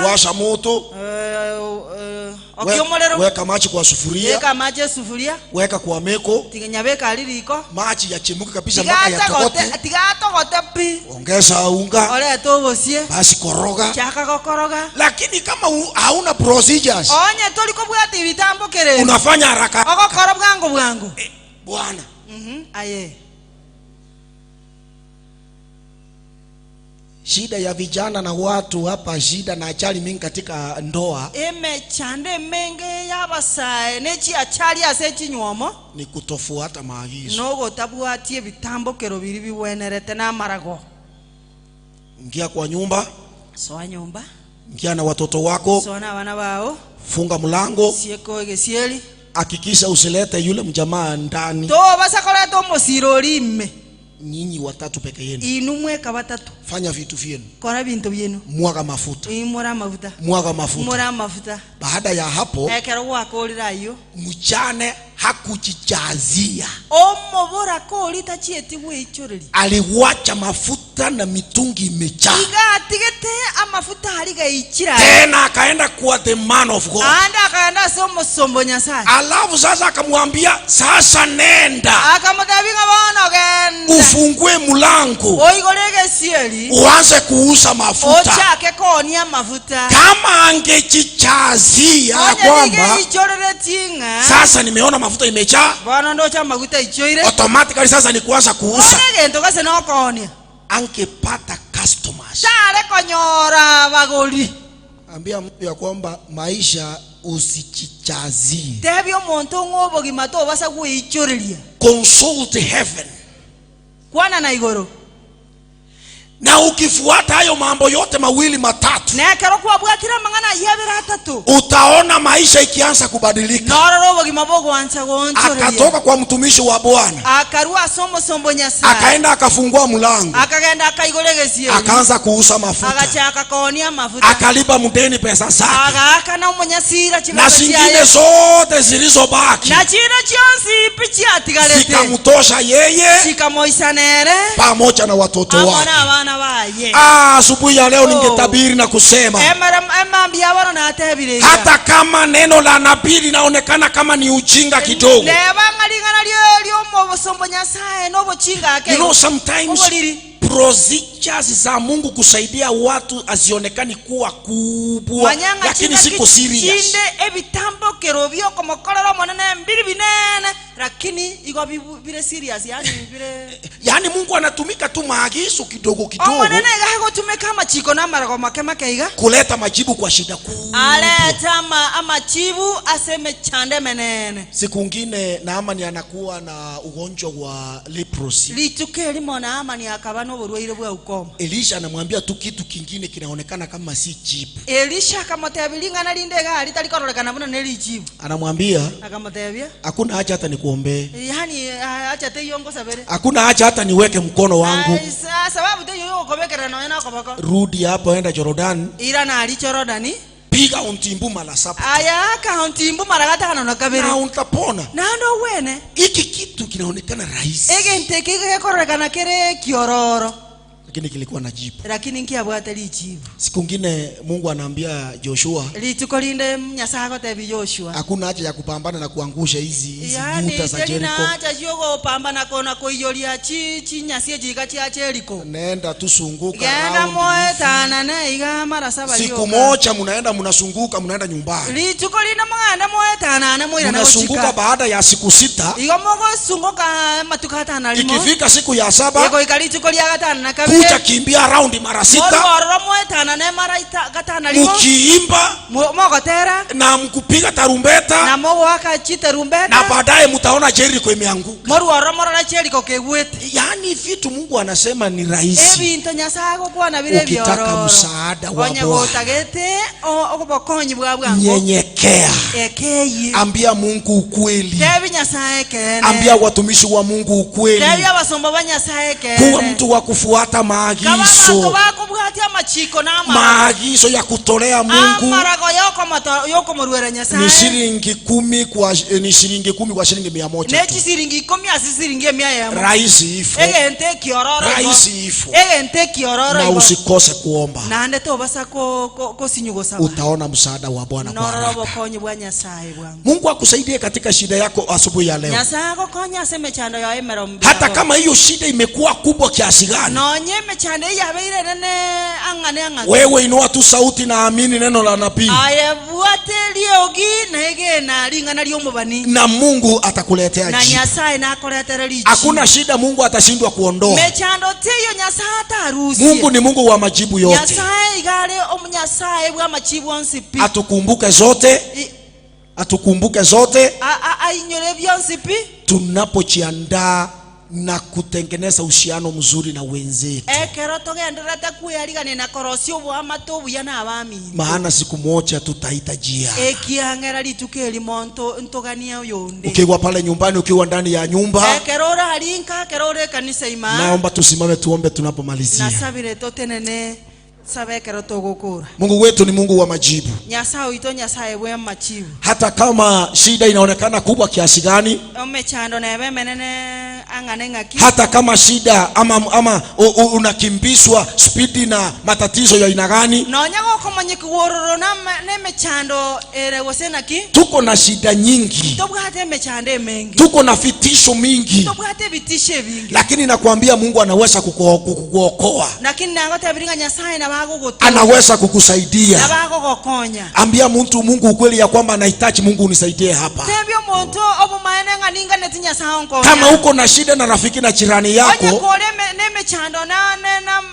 S3: washa moto, weka maji kwa sufuria, weka kwa meko, maji yachemuke kabisa mpaka yatokote, ongeza unga, basi koroga. Lakini kama hauna procedures, unafanya haraka. Bwana, Shida ya vijana na watu hapa, shida na ajali mingi katika ndoa
S2: Emechando emenge y'abasae nechiachari ase echinywomo
S3: ni kutofuata maagizo.
S2: Nogotabwatie ebitambokero biri bibwenerete n'amarago.
S3: Ingia kwa nyumba,
S2: Soa nyumba,
S3: ingia na watoto wako,
S2: soa na abana bao,
S3: funga mlango,
S2: sieko egesieri,
S3: hakikisha usilete yule mjamaa ndani.
S2: Tobasa koreta omosiro orime.
S3: Nyinyi watatu peke yenu.
S2: Inu mweka batatu.
S3: Fanya vitu vyenu.
S2: Kora bintu byenu.
S3: Mwaga mafuta.
S2: Imora mafuta.
S3: Mwaga mafuta.
S2: Mora mafuta.
S3: Baada ya hapo,
S2: Ekero gwakorire ayo,
S3: mchane hakujijazia.
S2: Omobora kori tachieti gwichoreri.
S3: Aliwacha mafuta na mitungi imejaa.
S2: Iga atigete amafuta ari gaichira.
S3: Tena akaenda kwa the man of God.
S2: Anda akaenda ase omosombo Nyasaye.
S3: Alafu sasa akamwambia, sasa nenda
S2: Akamutebia bono genda.
S3: ufungue mlango
S2: Oigore egesieri.
S3: uanze kuuza mafuta.
S2: Ochake koonia mafuta.
S3: Kama angejijazia
S2: Onye
S3: kwamba
S2: nige ichorere ting'a.
S3: sasa nimeona mafuta imejaa,
S2: Bono ndocha maguta ichoire.
S3: automatically sasa ni kuanza kuuza,
S2: Onye gento gase nokoonia.
S3: angepata customers.
S2: Tare konyora bagori.
S3: Ambia mtu ya kwamba maisha usijijazie.
S2: Tebia omonto ng'a obogima tobasa gwichoreria.
S3: Consult heaven.
S2: Kwana na igoro.
S3: Na ukifuata hayo mambo yote mawili matatu,
S2: Nekero kwabwatire amang'ana ayio abere atatu,
S3: utaona maisha ikianza kubadilika.
S2: Norora obogima bogwancha gonchoreria.
S3: Akatoka kwa mtumishi wa Bwana,
S2: Akarua ase omosombo Nyasaye,
S3: akaenda akafungua mlango,
S2: akagenda akaigora egesieri,
S3: akaanza kuuza mafuta,
S2: agachaka koonia mafuta,
S3: akalipa mdeni pesa zake,
S2: agaaka na omonyasira
S3: na
S2: chibesa
S3: zingine
S2: chiaye,
S3: zote zilizobaki
S2: na chino chionsi pi chiatigarete
S3: zikamtosha yeye
S2: chikamoisanere
S3: pamoja na watoto
S2: amo
S3: wake.
S2: na abana baye.
S3: Asubuhi ya leo
S2: Oh.
S3: ningetabiri na kusema,
S2: Emambia bono natebire iga.
S3: hata kama neno la nabii linaonekana kama ni ujinga kidogo,
S2: Neba ng'aring'ana riomobosombo Nyasaye nobochinga ake.
S3: you know, sometimes
S2: Oboriri.
S3: procedures za Mungu kusaidia watu hazionekani kuwa kubwa,
S2: Manyanga
S3: lakini
S2: chinga
S3: siko serious.
S2: chinde ebitambokero byokomokorera omonene mbiri binene, lakini igo bire serious, yani bire
S3: Yaani Mungu anatumika tu maagizo kidogo kidogo
S2: omonene iga agotumika amachiko na amarago make make iga
S3: kuleta majibu kwa shida kubwa.
S2: aleta amachibu ase emechando emenene.
S3: Siku ngine Naamani anakuwa na ugonjwa wa leprosy.
S2: Rituko erimo Naamani akaba n'oborwaire bwa ukoma.
S3: Elisha anamwambia tu kitu kingine kinaonekana kama si jibu.
S2: Elisha akamotebia ring'ana rinde iga ritari kororekana buna nerijibu.
S3: Anamwambia
S2: Akamotebia,
S3: hakuna haja hata nikuombee,
S2: yani acha teiyo ngosabere,
S3: hakuna haja hata niweke mkono wangu.
S2: Ai, sababu teiyo okobekera nonya nakoboko.
S3: Rudi hapo, enda Jordan,
S2: Ira nari Jorodani,
S3: piga untimbu mara saba
S2: aya akaontimbu mara gatano na kabere,
S3: na utapona.
S2: Nando wene.
S3: Hiki kitu kinaonekana rahisi,
S2: Egente eki gekororekana kere kiororo,
S3: lakini kilikuwa na jibu.
S2: Lakini nkiabwate richibu.
S3: Siku ngine Mungu anaambia Joshua,
S2: Rituko rinde Nyasaye agotebia Joshua,
S3: hakuna haja ya kupambana na kuangusha hizi
S2: yani
S3: nyuta za Jericho.
S2: nacha ciogopambana kona kuiyoria chinyasi echiga chia Jericho.
S3: Nenda tu sunguka
S2: Genda
S3: round.
S2: moetanane iga mara saba
S3: Siku
S2: yoka.
S3: moja mnaenda mnasunguka, mnaenda nyumbani,
S2: Rituko rinde mugenda moetanane moirana
S3: mnasunguka.
S2: gochika.
S3: Baada ya siku 6,
S2: Igo mogosunguka matuko atano rimo,
S3: ikifika siku ya 7,
S2: igoika rituko ria gatano na kabere,
S3: kuja kimbia raundi mara 6,
S2: morwororo moetanane mara gatano rimo,
S3: mkiimba
S2: mogotera
S3: na mkupiga tarumbeta,
S2: na mogwaka chiterumbeta,
S3: na baadaye mtaona Jericho imeanguka.
S2: Morwororo morore Jericho kegwete.
S3: Yaani vitu Mungu anasema ni rahisi.
S2: Ebinto Nyasaye agokwana bire
S3: Ukitaka
S2: biororo.
S3: msaada wa
S2: Onye
S3: Bwana,
S2: gotagete obokonyi bwa bwango,
S3: nyenyekea,
S2: ekeye,
S3: ambia Mungu ukweli,
S2: tebi Nyasaye kene,
S3: ambia watumishi wa Mungu ukweli,
S2: tebi abasomba ba Nyasaye
S3: kuwa
S2: kene,
S3: mtu wa kufuata
S2: kaba abanto
S3: maagizo,
S2: bakobwatia amachiko na amarago,
S3: maagizo ya kutolea Mungu
S2: amarago yokomorwera
S3: ni
S2: Nyasaye
S3: shilingi 10 kwa ni shilingi 10 kwa shilingi 100 tu.
S2: Nechisiringi 10 ase siringi emia yemo.
S3: Rahisi hivyo,
S2: Egente ekiororo igo.
S3: rahisi hivyo,
S2: Egente ekiororo
S3: na
S2: igo.
S3: usikose kuomba,
S2: Naende tobasa kosinyu gosaba,
S3: utaona msaada wa Bwana kwa
S2: norora
S3: haraka.
S2: obokonyi bwa Nyasaye bwango. bwangu.
S3: Mungu akusaidie katika shida yako asubuhi ya leo.
S2: Nyasaye agokonya ase emechando yaye emerombi.
S3: Hata kama hiyo shida imekuwa kubwa kiasi gani,
S2: nonye emechando eyabeire nene ang'ane ang'ake,
S3: wewe inua tu sauti na amini neno la nabii,
S2: aye bwate riogi na egena ring'ana ria omobani,
S3: na Mungu atakuletea
S2: na
S3: jibu.
S2: Nyasaye nakoretere richibu.
S3: Hakuna shida Mungu atashindwa kuondoa.
S2: Mechando teyo Nyasaye atarusie.
S3: Mungu ni Mungu wa majibu yote.
S2: Nyasaye igare omunyasaye bwa machibu onsi pi.
S3: Atukumbuke zote, atukumbuke zote
S2: ainyore byonsi pi,
S3: tunapojiandaa na kutengeneza uhusiano mzuri na wenzetu.
S2: Ekero togenderete kwiyarigania na korosia obwamate obuya na abami,
S3: maana siku moja tutahitajia.
S2: Ekiang'era rituko erimo ntogania oyonde.
S3: Ukiwa pale nyumbani, ukiwa ndani ya nyumba,
S2: ekero orarinka, ekero ore ekanisa ima,
S3: naomba tusimame tuombe tunapomalizia.
S2: Nasabire totenene sabekero togokora.
S3: Mungu wetu ni Mungu wa majibu.
S2: Nyasaye oito Nyasaye bwa machibu.
S3: Hata kama shida inaonekana kubwa kiasi gani,
S2: omechando nebe menene ang'ane ng'aki,
S3: hata kama shida ama unakimbizwa spidi na matatizo ya aina gani,
S2: nonya gokomanyikigwororo na emechando ere gose naki,
S3: tuko na shida nyingi,
S2: tobwate emechando emengi,
S3: tuko na vitisho mingi,
S2: tobwate ebitisho ebingi,
S3: lakini nakwambia Mungu anaweza kukuokoa,
S2: lakini nagotebiringa Nyasaye nabagogotoa,
S3: anaweza kukusaidia.
S2: Nabagogokonya.
S3: Ambia mtu Mungu ukweli ya kwamba anahitaji Mungu unisaidie hapa.
S2: Tebia omonto obomaene ng'a ninganeti Nyasaye onkonya.
S3: Kama uko na shida na rafiki na jirani yako,
S2: onye kore nemechando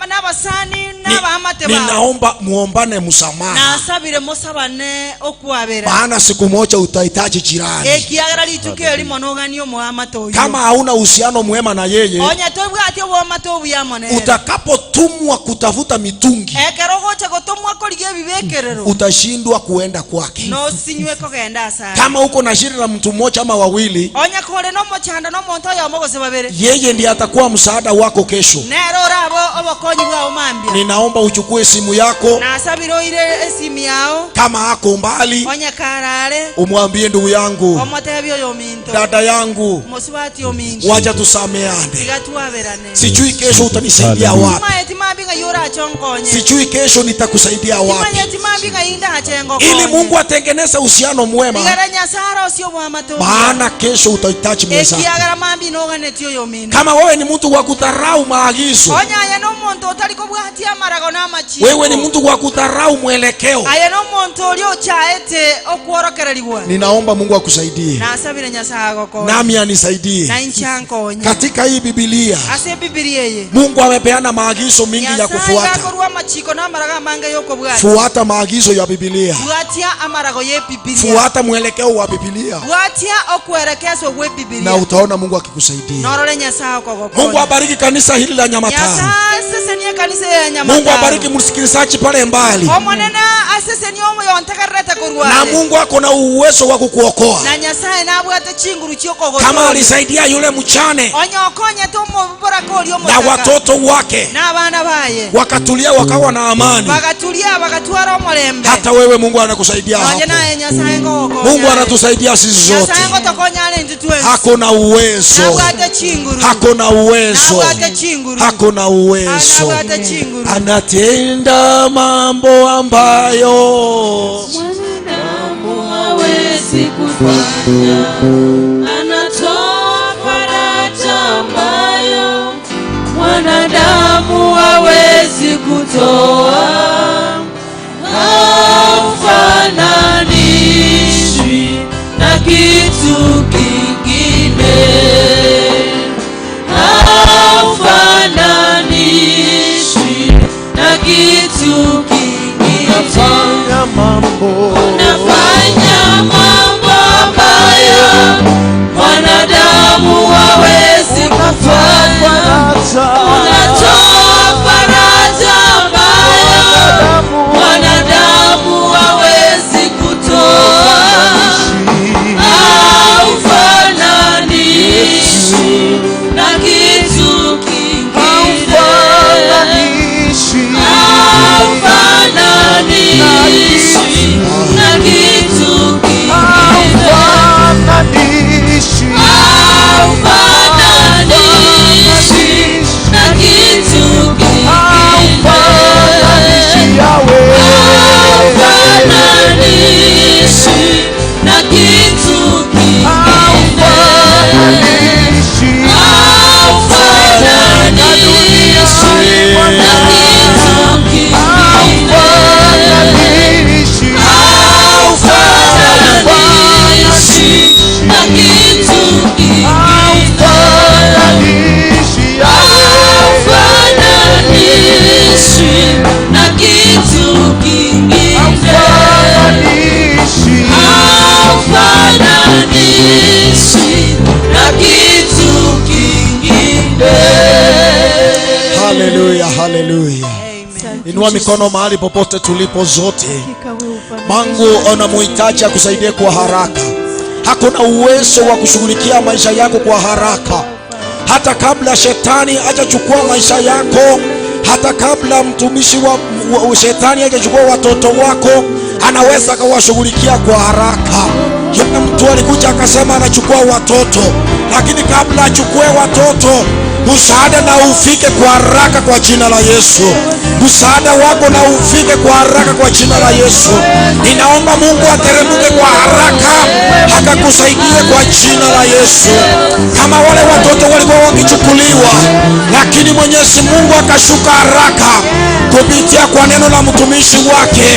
S2: n'abasani n'abaamate bao,
S3: ninaomba muombane msamaha,
S2: nasabire musabane okwabera,
S3: maana siku moja utahitaji jirani.
S2: Ekiagera rituko erimo noganie omoamate oyo.
S3: Kama hauna uhusiano mwema na yeye,
S2: onye tobwati obwamate obuya monene,
S3: utakapotumwa kutafuta mitungi,
S2: ekero ogocha gotomwa korigia ebibekerero,
S3: utashindwa kuenda kwake.
S2: Nosinywe kogenda asare.
S3: Kama uko na shida na mtu mmoja ama wawili,
S2: onye kore nomochando nomonto oyomo gose babere,
S3: yeye ndiye atakuwa msaada wako kesho.
S2: Nero orabo obokonyi bwao mambia.
S3: Ninaomba uchukue simu yako,
S2: nasabire oire esimu yao,
S3: kama ako mbali,
S2: onye karare,
S3: umwambie ndugu yangu,
S2: omotebi oyo minto,
S3: dada yangu,
S2: mosubati ominto,
S3: wacha tusameane,
S2: tiga twaberane,
S3: sijui kesho utanisaidia wapi,
S2: maeti mambi ng'ayora chonkonye,
S3: sijui kesho nitakusaidia wapi,
S2: maeti mambi ng'ayinda chengo,
S3: ili Mungu atengeneze uhusiano mwema,
S2: igara Nyasaye osio bwamate,
S3: maana kesho utahitaji mwenzako.
S2: Ekiagera mambi noganeti oyo minto.
S3: Kama wewe ni mtu wa kudharau maagizo,
S2: onye aya nomonto otarikobwatia amarago n'amachiiko,
S3: wewe ni mtu wa kudharau mwelekeo,
S2: aya nomonto oria ochaete okworokererigwa,
S3: ninaomba Mungu akusaidie,
S2: nasabire Nyasaye agokonye,
S3: nami anisaidie
S2: na inche ankonye.
S3: Katika hii Biblia
S2: ase Biblia eye
S3: Mungu amepeana maagizo mingi ya kufuata.
S2: Akorwa amachiko n'amarago amange yokobwatia.
S3: Fuata maagizo ya Biblia,
S2: bwatia amarago ye Biblia,
S3: fuata mwelekeo wa Biblia,
S2: bwatia okwerekezwa gwe Biblia,
S3: na utaona Mungu akikusaidia.
S2: Norore Nyasaye akogokonya.
S3: Mungu abariki kanisa hili la Nyamataro.
S2: Nyasaye asesenie kanisa ya Nyamataro.
S3: Mungu abariki msikilizaji pale mbali.
S2: Omonene asesenie omoyo ntegererete korwa.
S3: Na Mungu ako na uwezo wa kukuokoa.
S2: Na Nyasaye nabwate chinguru chiokogotoria.
S3: Kama alisaidia yule mchane
S2: onye okonyete omobora kori
S3: na
S2: omotaka,
S3: watoto wake
S2: na abana baye
S3: wakatulia wakawa na amani,
S2: bakatulia bakatwara omolembe,
S3: hata wewe Mungu anakusaidia
S2: nonye
S3: hapo.
S2: naye Nyasaye ngogokonya.
S3: Mungu anatusaidia sisi zote.
S2: Nyasaye ngotokonya intwe twensi.
S3: Hakuna uwezo,
S2: nabwate chinguru,
S3: hakuna uwezo,
S2: nabwate chinguru,
S3: hakuna uwezo.
S2: nabwate chinguru.
S3: Anatenda mambo ambayo
S4: mwanadamu hawezi kufanya, anatoa faraja ambayo mwanadamu hawezi kutoa. Haufananishwi na kitu kingine, haufananishwi na kitu kingine. Unafanya mambo ambayo mwanadamu hawezi kufanya, unatoa faraja ambayo
S3: Inua mikono mahali popote tulipo zote. Mungu anamuhitaji akusaidie kwa haraka. Hakuna uwezo wa kushughulikia maisha yako kwa haraka. Hata kabla shetani hajachukua maisha yako, hata kabla mtumishi wa shetani hajachukua watoto wako, anaweza akawashughulikia kwa haraka. Yule mtu alikuja akasema anachukua watoto, lakini kabla achukue watoto, msaada na ufike kwa haraka kwa jina la Yesu. Msaada wako na ufike kwa haraka kwa jina la Yesu. Ninaomba Mungu ateremke kwa haraka akakusaidie kwa jina la Yesu. Kama wale watoto walikuwa wakichukuliwa, lakini Mwenyezi Mungu akashuka haraka kupitia kwa neno la mtumishi wake,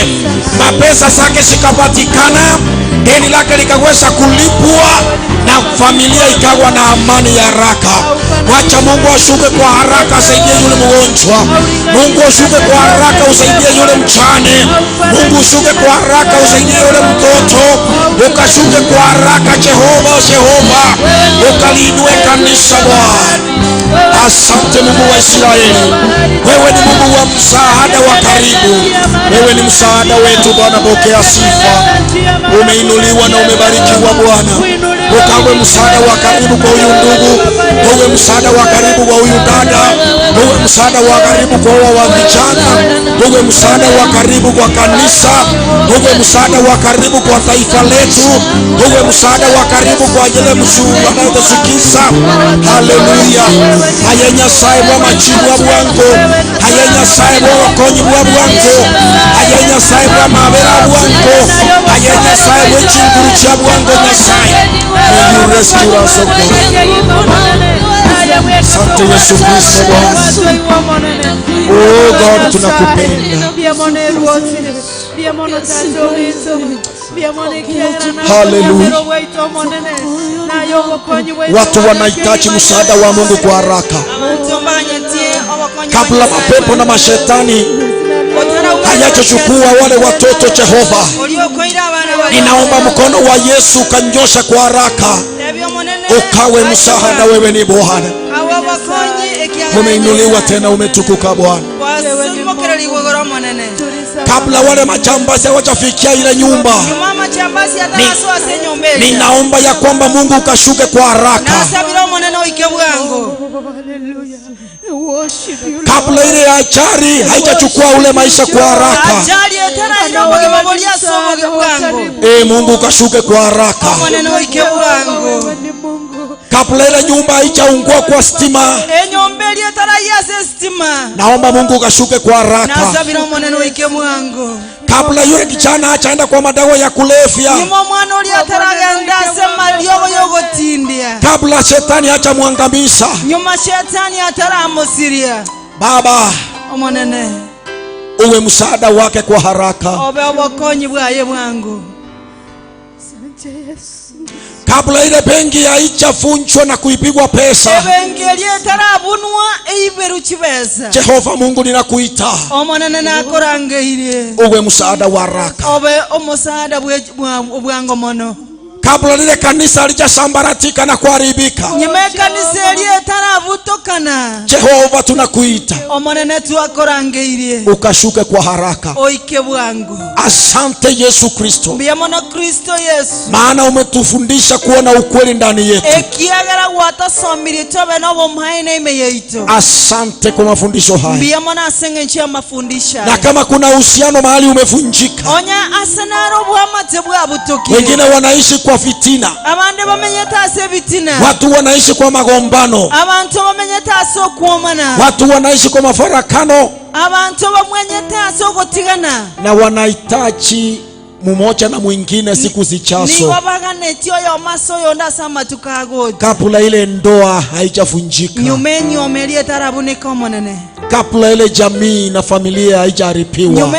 S3: mapesa zake zikapatikana, deni lake likaweza kulipwa na familia ikawa na amani ya haraka. Wacha Mungu ashuke kwa haraka asaidie yule mgonjwa. Mungu ashuke kwa haraka usaidie yule mchane. Mungu ushuke kwa haraka usaidie yule mtoto. Ukashuke kwa haraka Jehova, Jehova, ukaliinue kanisa Bwana. Asante Mungu wa Israeli, wewe ni Mungu wa msaada wa karibu, wewe ni msaada wetu Bwana. Pokea sifa, umeinuliwa na umebarikiwa Bwana. Ukawe msaada wa karibu kwa huyu ndugu, uwe msaada wa karibu kwa huyu dada, uwe msaada wa karibu kwa wa vijana, uwe msaada wa karibu kwa kanisa, uwe msaada wa karibu kwa taifa letu, uwe msaada wa karibu kwa ajili ya mzungu anayetusikiza. Haleluya. Aye Nyasaye bwa machibu wa bwangu, aye Nyasaye bwa wakonyi bwa bwangu, aye Nyasaye bwa mabera bwangu, aye Nyasaye bwa chinguru cha bwangu. Nyasaye, may you rescue us, O God. Asante Yesu Kristo Bwana. Oh God, tunakupenda. Haleluya. Watu wanahitaji msaada wa Mungu kwa haraka. Kabla mapepo na mashetani hayajachukua wale watoto, Jehova, ninaomba mkono wa Yesu ukanyosha kwa haraka, ukawe msaada. Wewe ni Bwana, umeinuliwa tena umetukuka Bwana. Kabla wale majambazi hawajafikia ile nyumba, ninaomba ya kwamba Mungu ukashuke kwa haraka. Kabla ile ajali haijachukua ule maisha kwa haraka, Mungu ukashuke kwa haraka. Kabla ile nyumba haijaungua kwa stima, naomba Mungu ukashuke kwa haraka. Kabla yule kijana hajaenda kwa madawa ya kulevya, kabla shetani hajamwangamiza, Baba, uwe msaada wake kwa haraka. Kabla ile benki haijafunjwa na kuipigwa pesa, Jehova Mungu ninakuita, uwe msaada wa haraka. Kabla lile kanisa halijasambaratika na kuharibika, Jehova tunakuita, ukashuke kwa haraka. Asante Yesu Kristo, maana umetufundisha kuona ukweli ndani yetu. Asante kwa mafundisho haya. Na kama kuna uhusiano mahali umevunjika, wengine wanaishi kwa fitina, watu wanaishi kwa magombano, watu wanaishi kwa mafarakano, na wanahitaji mmoja na mwingine siku zijazo, kabla ile ndoa haijavunjika, kabla ile jamii na familia haijaharibiwa,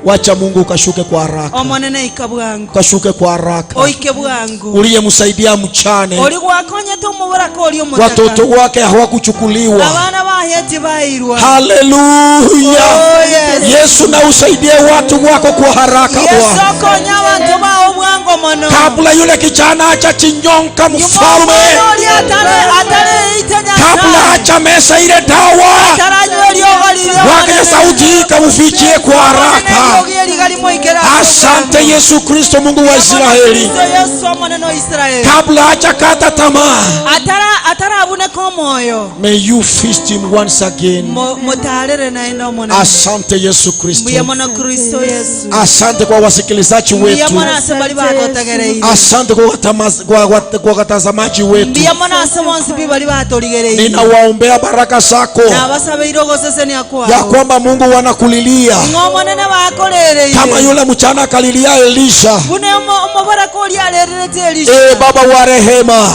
S3: wacha Mungu ukashuke kwa haraka, ukashuke kwa haraka. Uliyemsaidia mchane, watoto wake hawakuchukuliwa. Haleluya. Yesu, na usaidie watu wako kwa haraka
S2: Yesu
S3: Bwana,
S2: konya abantu bawo bwango mono
S3: kabla yule kijana hajajinyonga mfalme, kabla hajameza ile dawa. Bwana, sauti hii ikamfikie kwa haraka. Asante Yesu Kristo, Mungu wa Israeli, kabla hajakata tamaa, may you feast him once again. Asante Yesu Kristo, asante kwa wasikilizaji wetu, asante kwa watazamaji wetu. Ninawaombea baraka zako ya kwamba Mungu wanakulilia kama yule mchana akalilia Elisha. Baba wa rehema,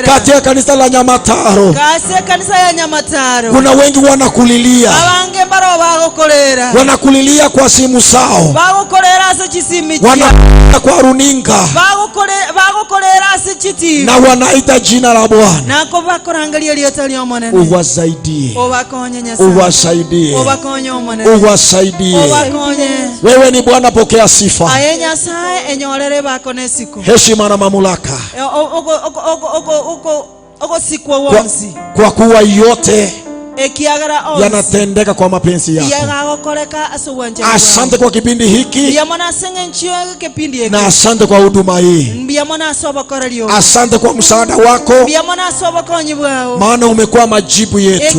S3: katika kanisa la Nyamataro kuna wengi wanakulilia, wanakulilia kwa simu zao, wanakulilia kwa runinga, na wanaita jina la Bwana. Uwasaidie, uwasaidie, uwasaidie. Wewe ni Bwana, pokea sifa, heshima na mamlaka, kwa kuwa yote yanatendeka kwa mapenzi yako. Asante kwa kipindi hiki, na asante kwa huduma hii, asante kwa msaada wako, maana umekuwa majibu yetu,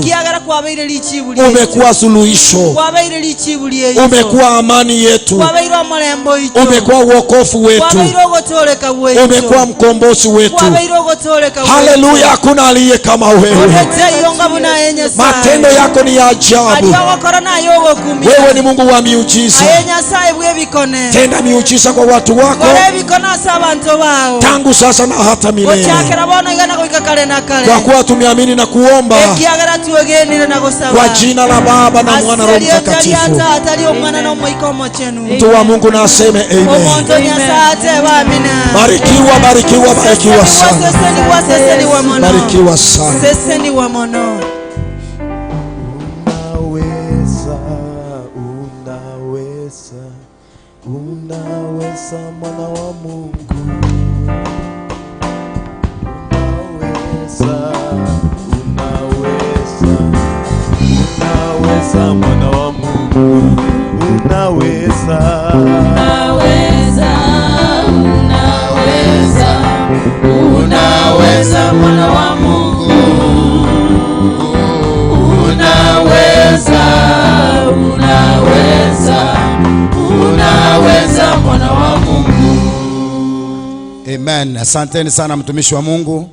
S3: umekuwa suluhisho, umekuwa amani yetu, umekuwa wokovu wetu, umekuwa mkombozi wetu. Haleluya, hakuna aliye kama wewe. Matendo yako ni ya ajabu. Wewe ni Mungu wa miujiza. Tenda miujiza kwa watu wako tangu sasa na hata milele, kwa kuwa tumeamini na kuomba kwa jina la Baba na Mwana Roho Mtakatifu. Mtu wa Mungu na aseme amen. Barikiwa, barikiwa, barikiwa sana. Barikiwa sana.
S5: Unaweza mwana wa Mungu, unaweza, unaweza, unaweza mwana wa Mungu, unaweza,
S4: unaweza, unaweza, unaweza mwana wa Mungu, unaweza, unaweza, unaweza mwana wa Mungu.
S1: Amen. Asanteni sana mtumishi wa Mungu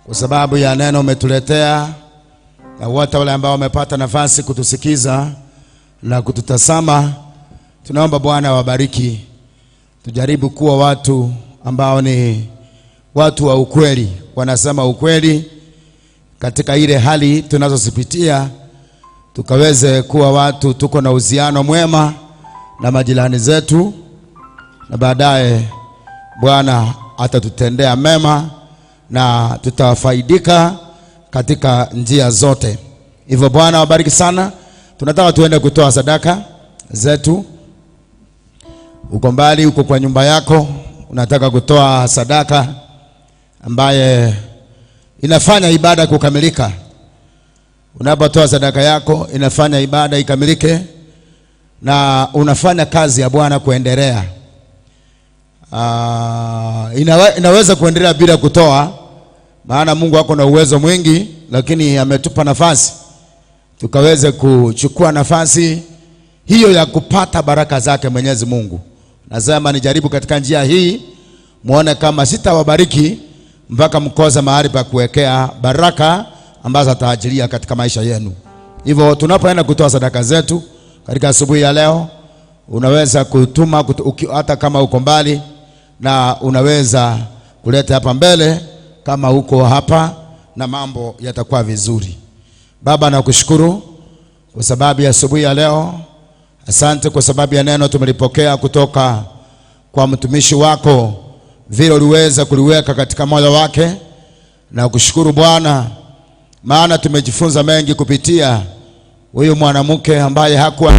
S1: kwa sababu ya neno umetuletea, na wote wale ambao wamepata nafasi kutusikiza na kututazama, tunaomba Bwana awabariki. Tujaribu kuwa watu ambao ni watu wa ukweli, wanasema ukweli katika ile hali tunazozipitia, tukaweze kuwa watu tuko na uhusiano mwema na majirani zetu, na baadaye Bwana atatutendea mema na tutafaidika katika njia zote. Hivyo Bwana wabariki sana. Tunataka tuende kutoa sadaka zetu. Uko mbali, uko kwa nyumba yako, unataka kutoa sadaka ambaye inafanya ibada kukamilika. Unapotoa sadaka yako inafanya ibada ikamilike na unafanya kazi ya Bwana kuendelea. Inaweza kuendelea bila kutoa, maana Mungu ako na uwezo mwingi, lakini ametupa nafasi tukaweze kuchukua nafasi hiyo ya kupata baraka zake Mwenyezi Mungu. Nasema nijaribu katika njia hii, muone kama sitawabariki mpaka mkosa mahali pa kuwekea baraka ambazo ataajilia katika maisha yenu. Hivyo tunapoenda kutoa sadaka zetu katika asubuhi ya leo, unaweza kutuma hata kama uko mbali, na unaweza kuleta hapa mbele kama uko hapa, na mambo yatakuwa vizuri. Baba, nakushukuru kwa sababu ya asubuhi ya leo. Asante kwa sababu ya neno tumelipokea kutoka kwa mtumishi wako, vile uliweza kuliweka katika moyo wake. Na kushukuru Bwana, maana tumejifunza mengi kupitia huyu mwanamke ambaye hakuwa,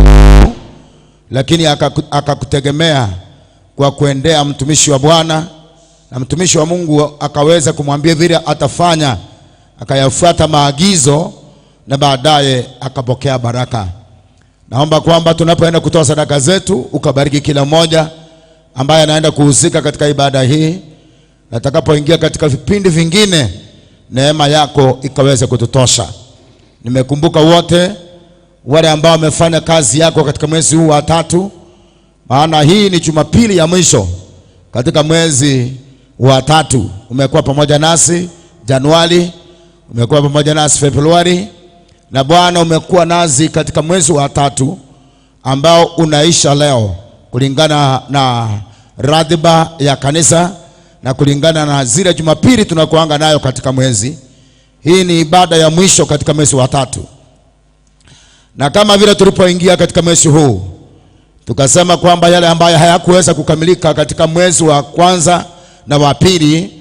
S1: lakini akakutegemea kwa kuendea mtumishi wa Bwana, na mtumishi wa Mungu akaweza kumwambia vile atafanya, akayafuata maagizo na baadaye akapokea baraka. Naomba kwamba tunapoenda kutoa sadaka zetu ukabariki kila mmoja ambaye anaenda kuhusika katika ibada hii, na atakapoingia katika vipindi vingine neema yako ikaweze kututosha. Nimekumbuka wote wale ambao wamefanya kazi yako katika mwezi huu wa tatu, maana hii ni Jumapili ya mwisho katika mwezi wa tatu. Umekuwa pamoja nasi Januari, umekuwa pamoja nasi Februari, na Bwana umekuwa nasi katika mwezi wa tatu ambao unaisha leo kulingana na ratiba ya kanisa na kulingana na zile Jumapili tunakuanga nayo katika mwezi. Hii ni ibada ya mwisho katika mwezi wa tatu. Na kama vile tulipoingia katika mwezi huu tukasema kwamba yale ambayo hayakuweza kukamilika katika mwezi wa kwanza na wa pili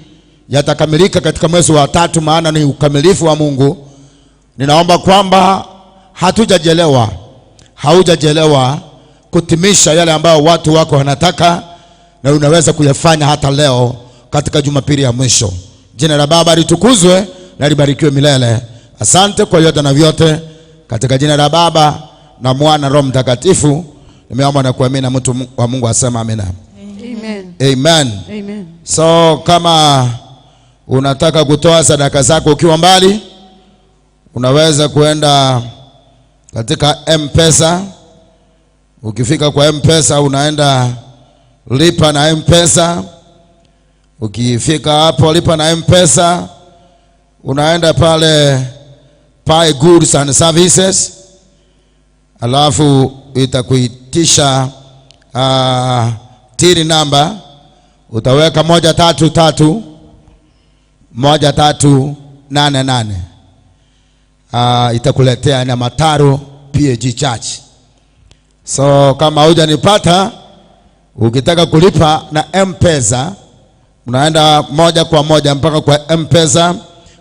S1: yatakamilika katika mwezi wa tatu, maana ni ukamilifu wa Mungu. Ninaomba kwamba hatujachelewa, haujachelewa kutimisha yale ambayo watu wako wanataka, na unaweza kuyafanya hata leo katika Jumapili ya mwisho. Jina la Baba litukuzwe na libarikiwe milele. Asante kwa yote na vyote, katika jina la Baba na Mwana Roho Mtakatifu nimeomba na kuamini, na mtu wa Mungu asema amina.
S4: Amen.
S1: Amen.
S4: Amen.
S1: So kama unataka kutoa sadaka zako ukiwa mbali, unaweza kuenda katika M-Pesa. Ukifika kwa M-Pesa unaenda lipa na M-Pesa. Ukifika hapo lipa na M-Pesa, unaenda pale Buy Goods and Services, alafu itakuitisha till number, utaweka 133 1388. Itakuletea Nyamataro PAG Church. So kama hujanipata, ukitaka kulipa na M-Pesa unaenda moja kwa moja mpaka kwa M-Pesa,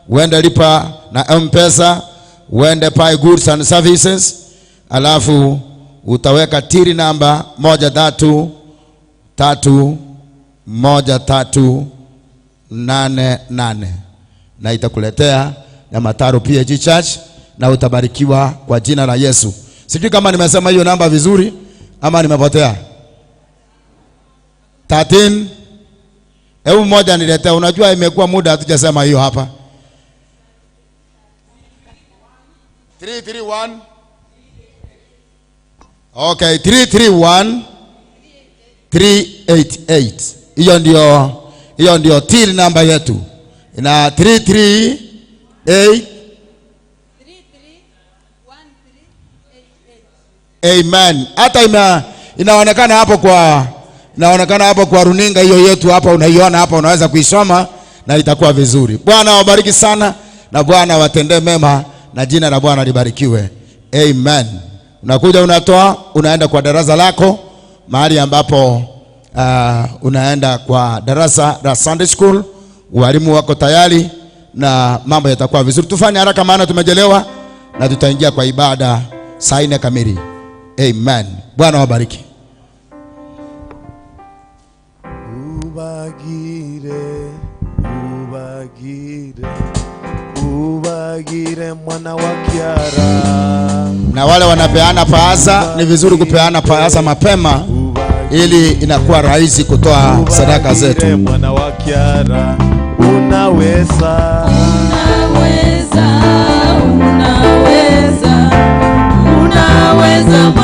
S1: uende lipa na M-Pesa, uende Buy Goods and Services, alafu utaweka till number 133 1388 na itakuletea Nyamataro PAG Church, na utabarikiwa kwa jina la Yesu. Sijui kama nimesema hiyo namba vizuri ama nimepotea. 13. Hebu mmoja niletea, unajua imekuwa muda hatujasema hiyo hapa. 331. Okay, 331 388. Hiyo ndio till number yetu. Ina 338. Amen. Hata inaonekana hapo kwa, inaonekana hapo kwa runinga hiyo yetu hapa, unaiona hapa, unaweza kuisoma na itakuwa vizuri. Bwana awabariki sana na Bwana awatendee mema na jina la Bwana libarikiwe. Amen. Unakuja unatoa, unaenda kwa darasa lako, mahali ambapo unaenda kwa darasa la Sunday School, walimu wako tayari na mambo yatakuwa vizuri. Tufanye haraka maana tumejelewa na tutaingia kwa ibada saa 4 kamili. Amen. Bwana wabariki.
S5: Ubagire, ubagire, ubagire mwana wa Kiara.
S1: Na wale wanapeana paasa, ni vizuri kupeana paasa mapema ili inakuwa rahisi kutoa sadaka zetu.
S5: Mwana wa Kiara, unaweza,
S4: unaweza, unaweza, unaweza.